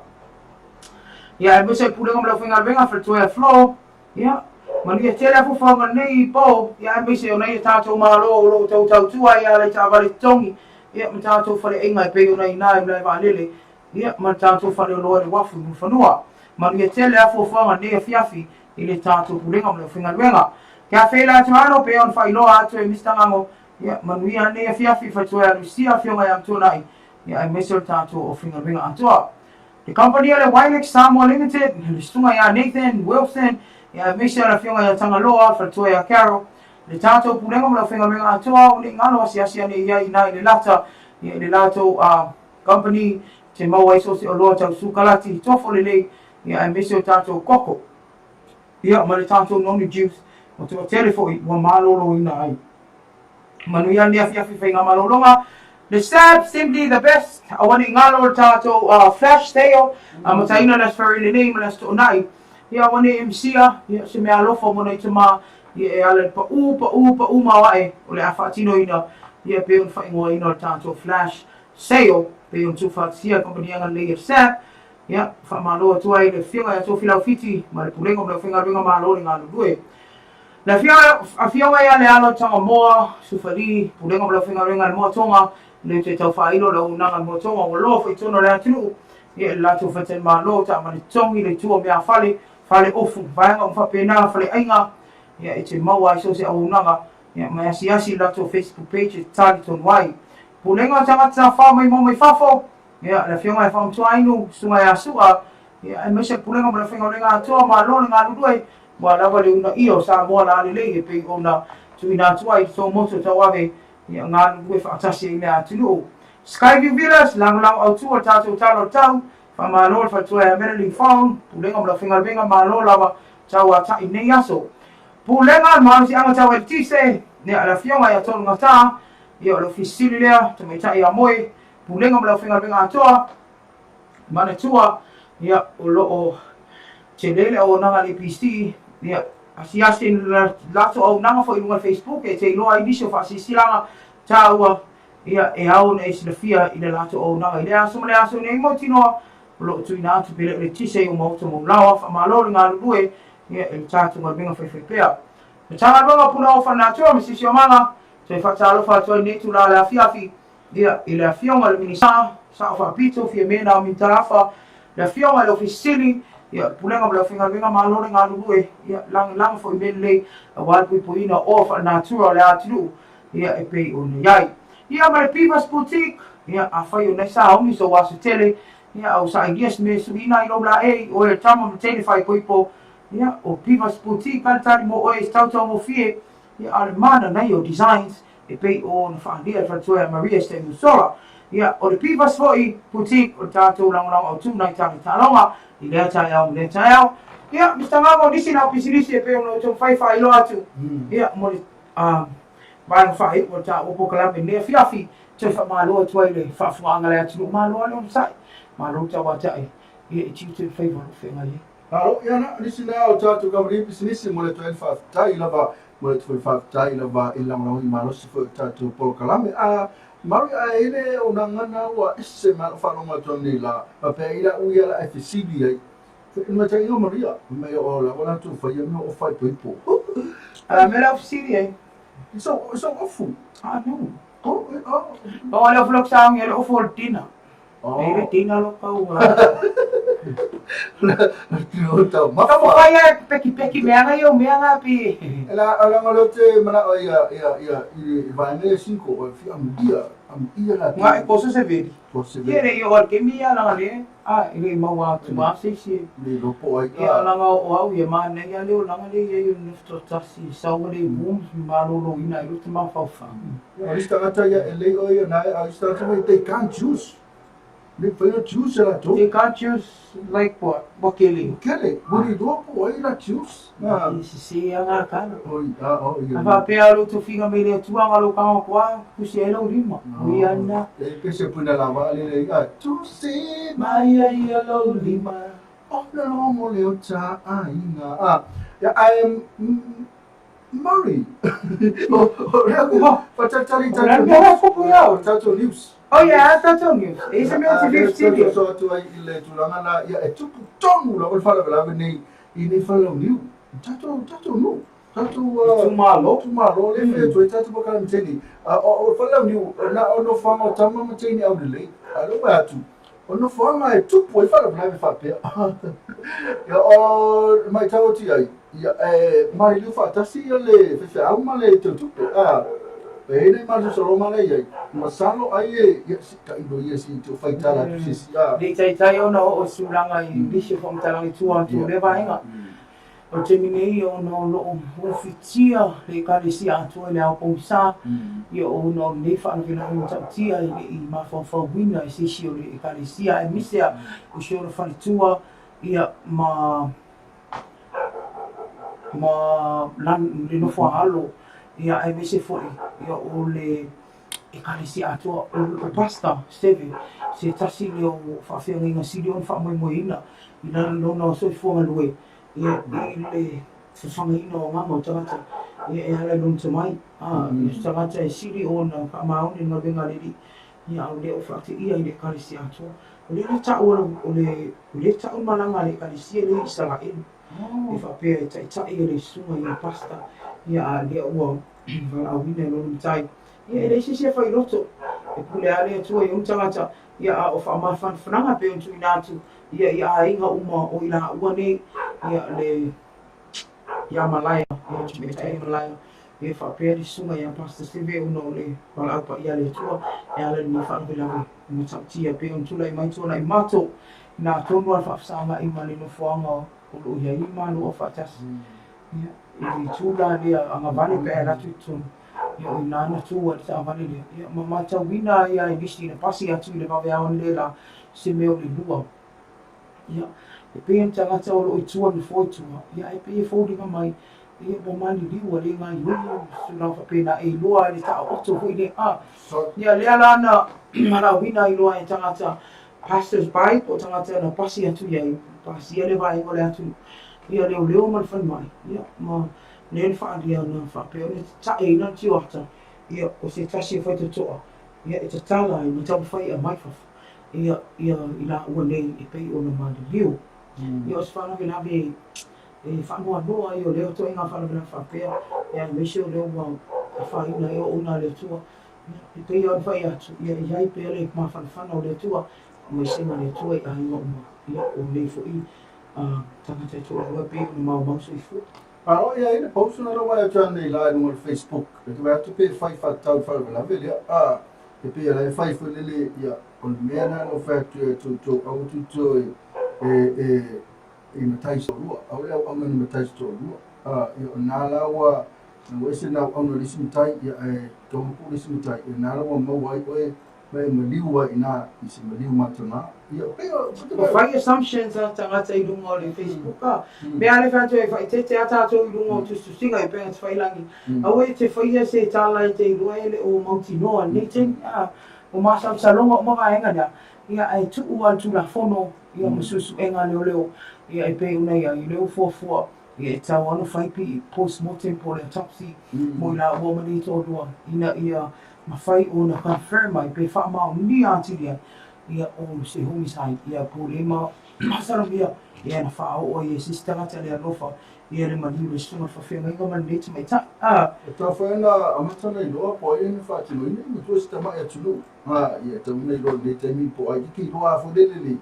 Ia, aemaise le Pulega ma le Aufaigaluega, Faletua ia Flo, Ia, manuia tele afuafuaga lenei po, ia aemaise o nai o tatou Malo o lo o tau tautua i ala i taavale totogi, ia ma tatou faleaiga e pei ona i ina i malaevaalele, ia ma le tatou faleoloa i le uafu i Mulifanua. Manuia tele afuafuaga lenei afiafi i le tatou Pulega ma le Aufaigaluega. Ke a feila atu alo pei ona faailoa atu e Mister Gago, ia manuia lenei afiafi i faletua ia Lucia afioga ia Mtuanai, ia aemaise o le tatou Aufaigaluega atoa. Le kamupani a le Wilex Samoa Limited, le susuga ia Nathan Wilson, ia aemaise o le afioga ia Tagaloa, faletua ia Carol, le tatou Pulega ma le Aufaigaluega atoa o nei galo asiasi ane i ai ina i le lata, ia i le latou company te maua ai so o se oloa tau sukalati, tofo lelei, ia aemaise o tatou koko, ia ma le tatou noni juice, ua toatele foi ua maloloina ai. Manuia lenei afiafi faigamalologa. Le SAB simply the best. Aua ne i galo le tatou flash sale amataina le Aso Faraile lenei ma le Aso Toonai. Ia aua ne i emisia ia se mea alofa mo nai tama ia e ala i le pau pau pau maoae o le a faatinoina ia pei ona faaigoaina o le tatou flash sale pei ona tuufaatasia e le kamupani agalelei a le SAB. Ia faamalo atu ai i le afioga ia Tofi Laufiti ma le Pulega ma le Aufaigaluega Malo le galulue. Le Afioga ia Lealo Tagamoa Sufali, Pulega ma le Aufaigaluega a le Moa Tonga, le toe tau faailo le auaunaga a le Moa Tonga ua loa foi i totonu o le atunuu, ia i le latou faletalimalo, taavale totogi, le itu o meafale, fale ofu, vaega uma faapena, faleaiga, ia e te maua ai so o se auaunaga, ia ma e asiasi i le latou Facebook page e tali tonu ai. Pulega o tagata tafafao maimoa mai fafo, ia le Afioga ia Faamatuainu, Susuga ia Su'a, ia aemaise le Pulega ma le Aufaigaluega atoa, malo le galulue, Ua lava le uunaia o Samoa lalelei e pei ona tuuina atu ai i le taumotu o Tauave ia galulue faatasi ai i le atunuu. Skyview Villas, lagolago autu o le tatou tala o le tau, faamalo le faletua ia Madeline Fong, Pulega ma le Aufaigaluega malo lava tauatai nei aso. Pulega le malosiaga tau eletise, ia le afioga ia Tolugata, ia o le Ofisa Sili lea, Tamaitai ia Moe, Pulega ma le Aufaigaluega atoa, Manatua, ia, o lo o tele le auaunaga a le APC, ia, asiasi i le latou auaunaga foi i luga o le Facebook e te iloa ai nisi o faasilasilaga taua, ia, e ao ona e silafia i le latou auaunaga i lea aso ma lea aso nei mautinoa o lo o tuuina atu pe le o le tise i o maota maulaoa. Faamalo le galulue, ia, i le tatou galuega faifaipea. Matagaluega o Punaoa Faalenatura ma Siosiomaga, toe faatalofa atu ai i lenei itula o le afiafi, Ia, i le Afioga i le Minisita, Sao Faapito, Fiame Naomi Mataafa, le Afioga i le Ofisa Sili, ia, le Pulega ma le Aufaigaluega Malo le galulue, ia, lagolago foi i mea lelei aua le puipuiina o oa faalenatura o le atunuu, ia, e pei ona i ai. Ia, ma le Pivas Boutique, ia, afai o nai sauni sou aso tele, ia, a ua sailia se mea e suiina ai lou laei, oe o le tama ma teine faaipoipo, ia, o Pivas Boutique a le tali mo oe i se tautaugofie, ia, a o le mana nei o designs, e pei ona faaalia e le faletua ia Maria Steinmusola. Ia, o le Pivas foi Boutique o le tatou lagolago autu nai tala taaloga i lea taeao ma lea taeao. Ia, Mister Gago, nisi na o pisinisi e pei ona ou taumafai faailoa atu, ia, mo le vaega faaiu o le taua polokalame i lenei afiafi, toe faamalo atu ai i le faafofogaaga a le atunuu. Malo lava le onosai, malo le tauatai, ia, i tiute ma faiva o lo o feagai ai. Malo, ia na, nisi na o tatou kamupani pisinisi mo le atu ai le faafetai lava Mo le atu foi faafetai lava i le lagolagoina malosi foi o tatou polokalame. A Mary, a e le o nā gana ua ese mai lau faalogo atu anei la, faapea i lau ia la e fesili ai. I le maitaiga o Maria, mai o la ua latou faia mea o faaipoipo. A mea la u fesili ai? So, so ofu. Ah, no. Oh, oh. O le ofu lok saongi, le ofu o le tina. Oh. E le tina lo kau. Taumafa. Ka whai e peki peki mea nga iau mea nga pi. E la ala nga lo te mana o ia ia ia i le vaega ia cinco o fi amuia amuia la. Nga e poso se veri. Poso se veri. Ia le ia o ke mi ia langa le a i le mau atu ma se si. Le lopo ai ka. Ia langa o au ia ma nei ia le o langa le ia ia no tasi sau le boom ma lo lo ina i lo te mawhauwhau. O isi tagata ia e lei o ia nae a isi tagata mai they can't choose. Le fai na choose la tou. They can't choose like what? Ua kele. Ua kele. Ua le iloa po o ai la choose. E sese a ngā kala. Oi, a, o, ia. A faapea lo tofiga mai le Atua nga lou kanga koa, tusi ai lau lima. Ui ana. E pese puna lava a le le a tusi mai ai ia lou lima. Ona logo le o ta aiga. A, ia, I am Murray. O lea ua fatalitali tatou news. O tatou news. Oh yeah, tatou news. E se mea te fifty. So atu ai i le tulaga la, ia e tupu tonu lava le faalavelave nei i nei falauniu. Tatou, tatou nuu. Tatou itumalo. Itumalo le fai atu ai tatou pakala ma teine. O falauniu, na o nofoaga o tama ma teine aulelei. A o lea ua atu, o nofoaga e tupu ai faalavelave faapea. Ia, o le matau atu i ai, ia, e maliliu faatasi ia le faifeau ma le teutupe. A, e i ai nai masalosaloga lea i ai, masalo ai e, ia, si tailo ia si te faitala atu se isi. A. Le i taitai ona oo i se tulaga i nisi o faamatalaga i tua atu o lea vaega. O le taimi nei ona o lo o ofitia le Ekalesia atoa i le ao pogisa, ia ona o lenei faalavelave matautia e le i mafaufauina e se isi o le Ekalesia aemaise a o si ona faletua ia ma ma le nofo a alo ia aemaise foi ia o le Ekalesia atoa. O Pastor Steve se tasi lea o faafeagaiga sili ona faamoemoeina i lona soifua galue ia, i le fafagaina o agaga o tagata ia, e ala i lona tomai. A, i se tagata e sili ona faamaoni i le galuega a le Alii, ia, a o lea ua faateia i le Ekalesia atoa. O lea la tau o le, o lea tau le malaga a le Ekalesia lea i Isaraelu, e faapea e taitai e le susuga ia Pastor, ia, a o lea ua valaauina e lona matai. Ia, e leai se isi e fai loto, e pule lava le Atua i ona tagata, ia, a o faamafanafanaga pei ona tuuina atu ia i aiga uma o i laua nei, ia le ia Malaia, ia Tamaitai Malaia, ia faapea le susuga ia Pastor Seve ona o le valaau paia a le Atua e ala i lenei faalavelave matautia pei ona tulai mai tuanai matou ina tonu lava le faafesagai ma le nofoaga o lo o i ai Malo Aufaatasi. Ia, i le itu la lea agavale pe a alu atu i totonu, ia o i ina na tu ai le taavale lea. Ia, ma matauina ai lava e nisi na pasi atu i le vaveao analeila la se mea o le lua. Ia, e pei o ni tagata o lo o i tua nofoa i tua, ia ae pei e foliga mai, ia ua maliliu ua le gaoioi ma se tulaga faapena e iloa ai le taoto foi lea. A, ia lea la na valaauina ai loa e tagata pastors by po o tagata na pasi atu i ai, pasia le vaega o le atunuu, ia leoleo ma le falemai, ia ma lea na faaalia na faapea ona tataeina le tioata, ia o se tasi o faitotoa, ia e tatala ai ma taumafai e aumai fafo, ia ia i laua nei e pei ona maliliu. Ia o se faalavelave e faanoanoa ai o lea ituaiga faalavelave faapea, ia aemaise o lea ua afaina ai auauna a le Atua, E pei ona fai atu, ia i ai pea le mafanafana o le Atua, faamaisega a le Atua i aiga uma, ia o nei foi tagata e toalua e pei ona maumau soifua. A o ia ai le post na lava e atu nei la i luga o le Facebook, e te vaai atu pe fai faatatau i le faalavelave lea, a, e pei o la e fai foi lele, ia, o le mea lena na ou fai atu ai tou, aua tou toe e, e, i matai se toalua, aua le auauna ni matai se toalua, a, ia, o lena la ua, ua ese na auauna i le isi matai, ia, ae togo pū le isi matai, ia lena la ua maua ai oe, ma e maliu ai i ina i se maliu mataga, ia, pei o, Ua fai assumptions a tagata i luga o le Facebook a. Mea a le fai atu e faaeteete a tatou i luga o tusitusiga e pei ona te failangi. Aua e te faia se tala e te iloa e le o mautinoa i lenei taimi a. Ua masalosaloga uma vaega lea, ia ae tuu a le Tulafono ia ma suesuega a leoleo ia e pei ona i ai lea ua fuafua ia e tatau lava ona fai pi post mortem po o le autopsy mo i laua ma nei toalua ina ia mafai ona confirm ai pe faamaonia atili ai ia o se homicide ia po o le ma masalomia ia na faaoo ai e se isi tagata le alofa ia le maliu le susuga faafeagaiga ma lenei tamaitai a. E tatau foi ona amata ona iloa po o ai na faatinoina ma tua se tamai atunuu. A, ia, e tatau ona iloa i lenei taimi po o ai ki iloa foi lele le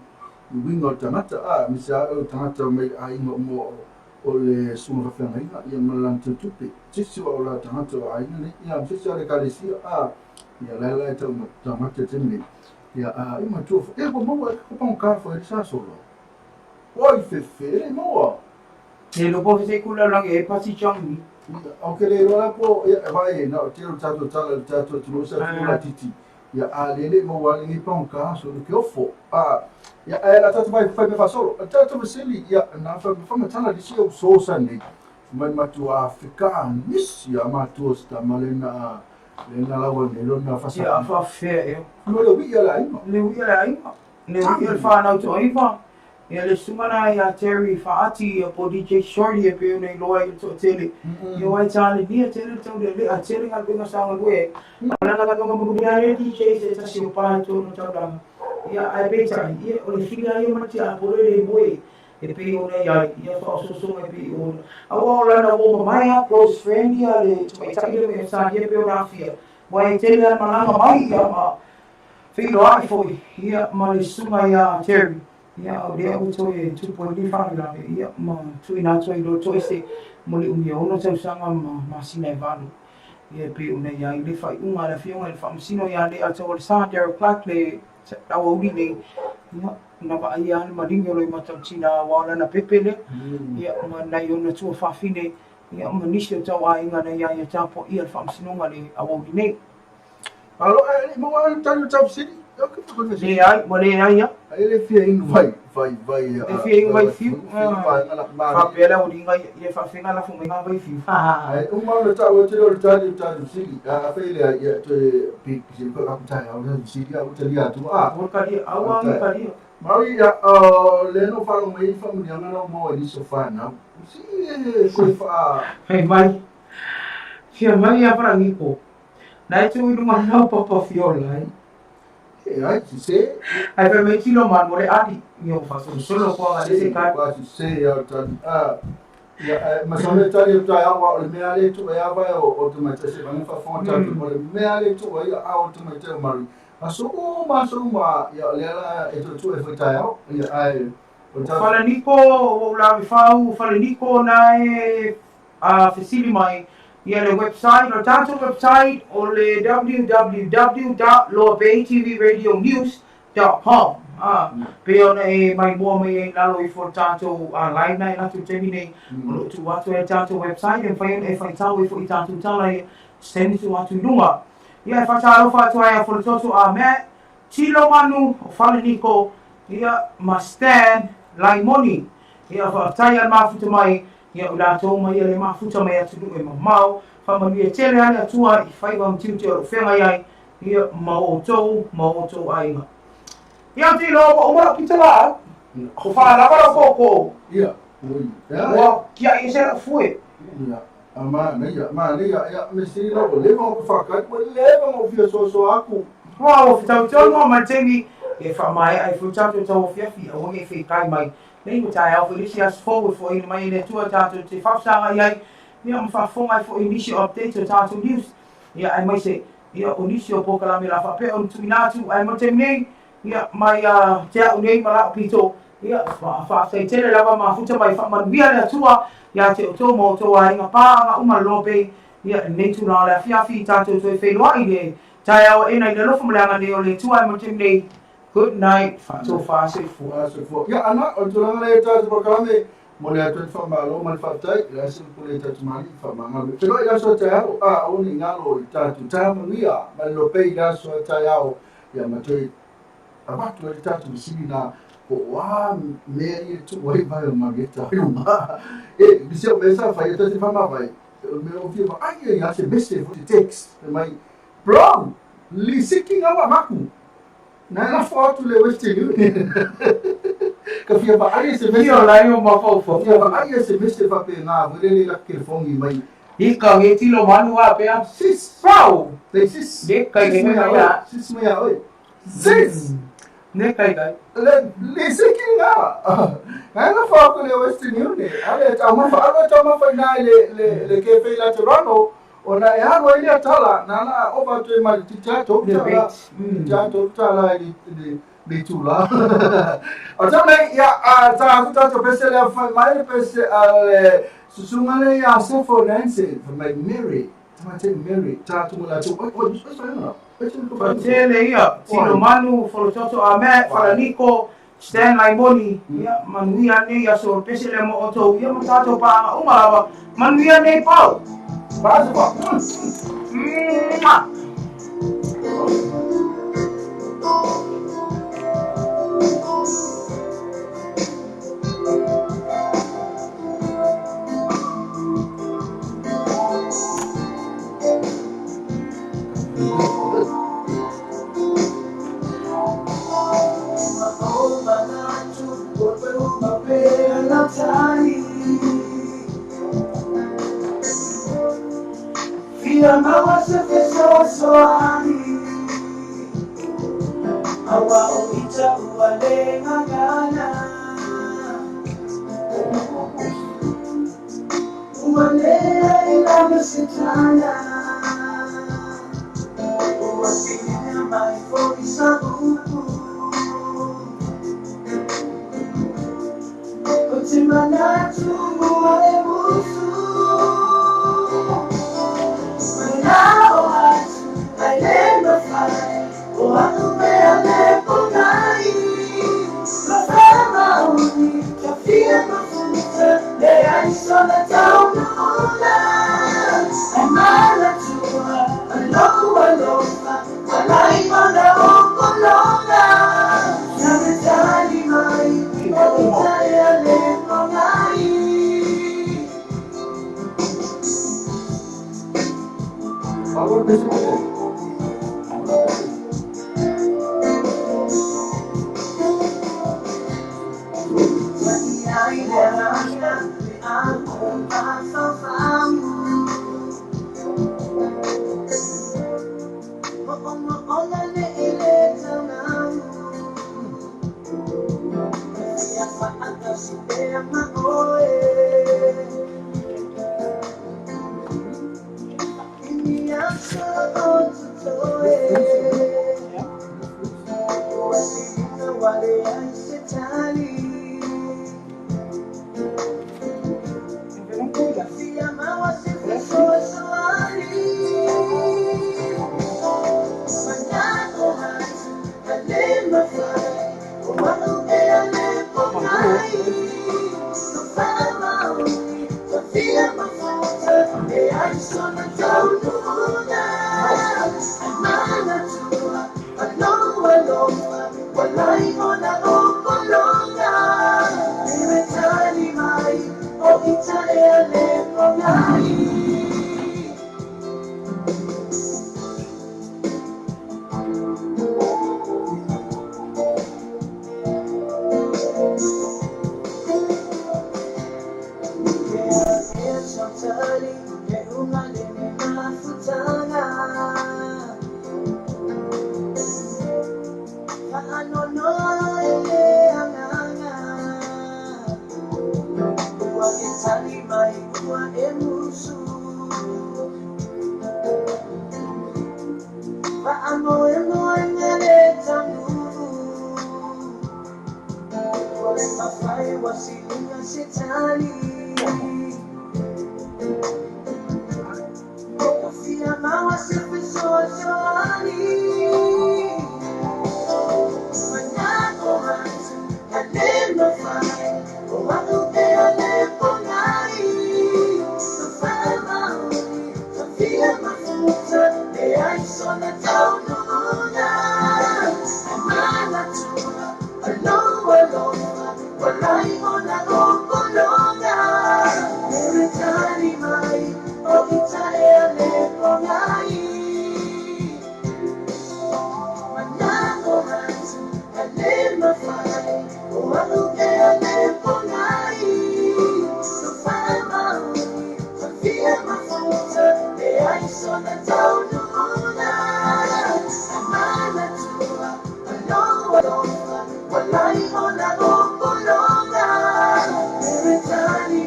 uiga o le tagata, a, aemaise lava o tagata mai aiga uma o le susuga faafeagaiga, ia ma le lana teutupe. Se isi o la tagata o aiga nei, ia, ma se isi o le ekalesia, a, ia, la la e tau tagata i le taimi nei. Ia, a, ia matua foi, e, ua maua e ka pagokā foi le sa solo. Oi, fefe, e le maua. E iloa po o se kula lalolagi e pasi Changi. Ok, le iloa la po, ia, vai, na o tele o tatou tala i le tatou atunuu, sa atunuu laitiiti. Ia, a le le maua lenei pagota so le ke ofo. A, ia, ae la tatou vai fai mea faasolo. O le tatou fesili, ia, na faamatala le isi au sosa nei, mai matua feka nisi a matua se tama le na le na laua nei lona fasa. Ia, faafefea ea. No le uia le aiga. Le uia le aiga. Le uia le whanau toaiva. Ia le susuga lena ia Terry Faati ia po o DJ Shorty e pei ona iloa ai i le toatele. Ia aua e talenia tele le taulealea, tele galuega sa galue ai. A o lana galuega mulimuli lava lea DJ se tasi o pa i totonu o le taulaga. Ia ae peitai, ia o le fili lava ia ma le tiapolo e le moe e pei ona i ai, ia faaosoosoga e pei ona. Aua o lana uo mamae lava, close friend ia le tamaitai lea mai Ausetalia e pei ona aafia, aua e tele lava le malaga mai ia ma feiloai foi ia ma le susuga ia Terry. Ia, o lea ua toe tupu ai lenei faalavelave, ia, ma tuuina atu ai loa toese mo le umi e ono tausaga ma masina e valu. Ia, e pei ona i ai le faaiuga a le Afioga i le Faamasino ia Leiataualesa Daryl Clarke le aoauli nei, ia, na vaaia lava le maligi o Loimatautina aua o lana pepe lea, ia, ma nai ona tuafafine, ia, ma nisi o tauaiga na ia ia tapuaia le Faamasinoga le aoauli nei. Alo, e le maua le tali o tau fesili. Leai, ua leai lava. Ai le fia inu vai, vai, vai. Le fia inu vai fiu. Faapea le auliga ia faafega lafo mai ngā vai fiu. Ai, uma le tau e te o le tali o tali fesili. A fai le ai, ia, toe pi, si ko aku tai au le fesili au te lia atu. A, Ua kalia, au a ngi kalia. Maui, ia, le no wharo mai i whamunianga nau mo e niso whanau. Si e koe wha. Hei mai. Fia mai ia Parangiko. Na e tu i runga lau papa fiola ai. E ai, si se. Ai fai mai tilo man mo le ali. Ni o fasolosolo ko anga le se kai. Wa si se au tali. A, ia, ma sa me tali o tai awa o le mea le tu e awa o o te mai te se vanga fa fon tali o le mea le tu e a o te mai te o mari. A so o ma so ma ia le ala e tu tu e foi tai au. Ia ai. O ta Falaniko, o ulawe fau, Falaniko na e a fesili mai ia le website, o le tatou website o le www dot loabaytvradionews dot com a pei ona e maimoa mai ai i lalo ifo o le tatou live na e latou taimi nei o lo o tuu atu ai le tatou website e mafai ona e faitau ai foi i tatou tala ia se taimi tuu atu i luga. Ia e faatalofa atu ai a Foletoto a Matt Tilo Manu o Faleniko ia ma Stan Laimoni ia faafetai a le mafuta mai Ia o latou mai ia le mafuta mai atunuu e mamao, faamanuia tele a le Atua i faiva ma tiute o lo o feagai ai, ia ma outou ma o outou aiga. Ia ou te iloa ua uma lau pita laau, ua faalava lau koko. Ia, ui, ia. Ua kiaʻi ese lau fue. Ia, a manaia, manaia, ia, me sili lau ua leva ona whakari, ua leva ona fia soasoa aku. Ua, ua fetau tonu a ma le taimi e faamaea ai foi tatou tauafiafi, aua ne i feikai mai. Nei ua taeao foi le isi aso fou e foaina mai e le Atua tatou te faafesagai ai ia ma faafofoga ai foi i nisi o updates o tatou news ia aemaise ia o nisi o polokalame la faapea ona tuuina atu ae mo le taimi nei ia mai a te au nei ma la'u pito ia faafetai tele lava mafuta mai faamanuia le Atua ia te outou ma outou aiga paaga uma Lobe ia lenei tulaga o le afiafi tatou toe feiloai le taeao aena i le alofa ma le agalelei o le Atua ae mo le taimi nei Good night, faatofa soifua. Soifua. Ia, ana, o le tulaga lea e tatou polokalame, mo le atu ai le faamalo ma le faafetai, i le aso le pule i tatou mali'i, faamagalo. Feiloai i le aso a taeao, a, aua ne i galo i tatou taeao manuia, ma le lopei i le aso a taeao, ia ma toe avatu ai le tatou fesili na, po o a mea ia e tuu ai vai o Marieta i luga. E, nisi o mea sa fai, e tatou te faamavae, o le mea o fia vaai ia ia se message foi te text, fai mai, bro, lisiki ngā maku. Na e lafo atu le Western Union. Ka fia vaai e se mese. Ia lai o mafaufau. Fia vaai e se mese faapena foi lele la telefoni mai. Ika nge tilo manu a pea. Sis. Wow. Nei sis. Ne kai Sis ne mai mai a a. oe. Sis mai a oe. Sis. Ne kai kai. Le le siki nga. Na e lafo atu le Western Union. Ale taumafa alo taumafa ina i le le le kefe i la Toronto. Ona e alu ai lea tala, na la ova atu ai ma le tita tolu Le tala, rate. tita tolu tala i le le itula. O tau nei, ia, a ta atu tatou pese lea fai mai le pese a le susuga lea ia Sefo Nancy, fai mai Mary, tamaitai Mary, ta atu ma latou, oi, oi, oi, oi, oi, oi, Tele ia, tino manu, folototo a Matt, Falaniko, Stan Laimoni, ia, manuia nei aso o le pese lea mo outou, ia ma tatou paaga uma lava, manuia nei pau. Pasi pa. Mwah.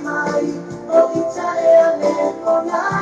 Mai, o ita e ale o ngai.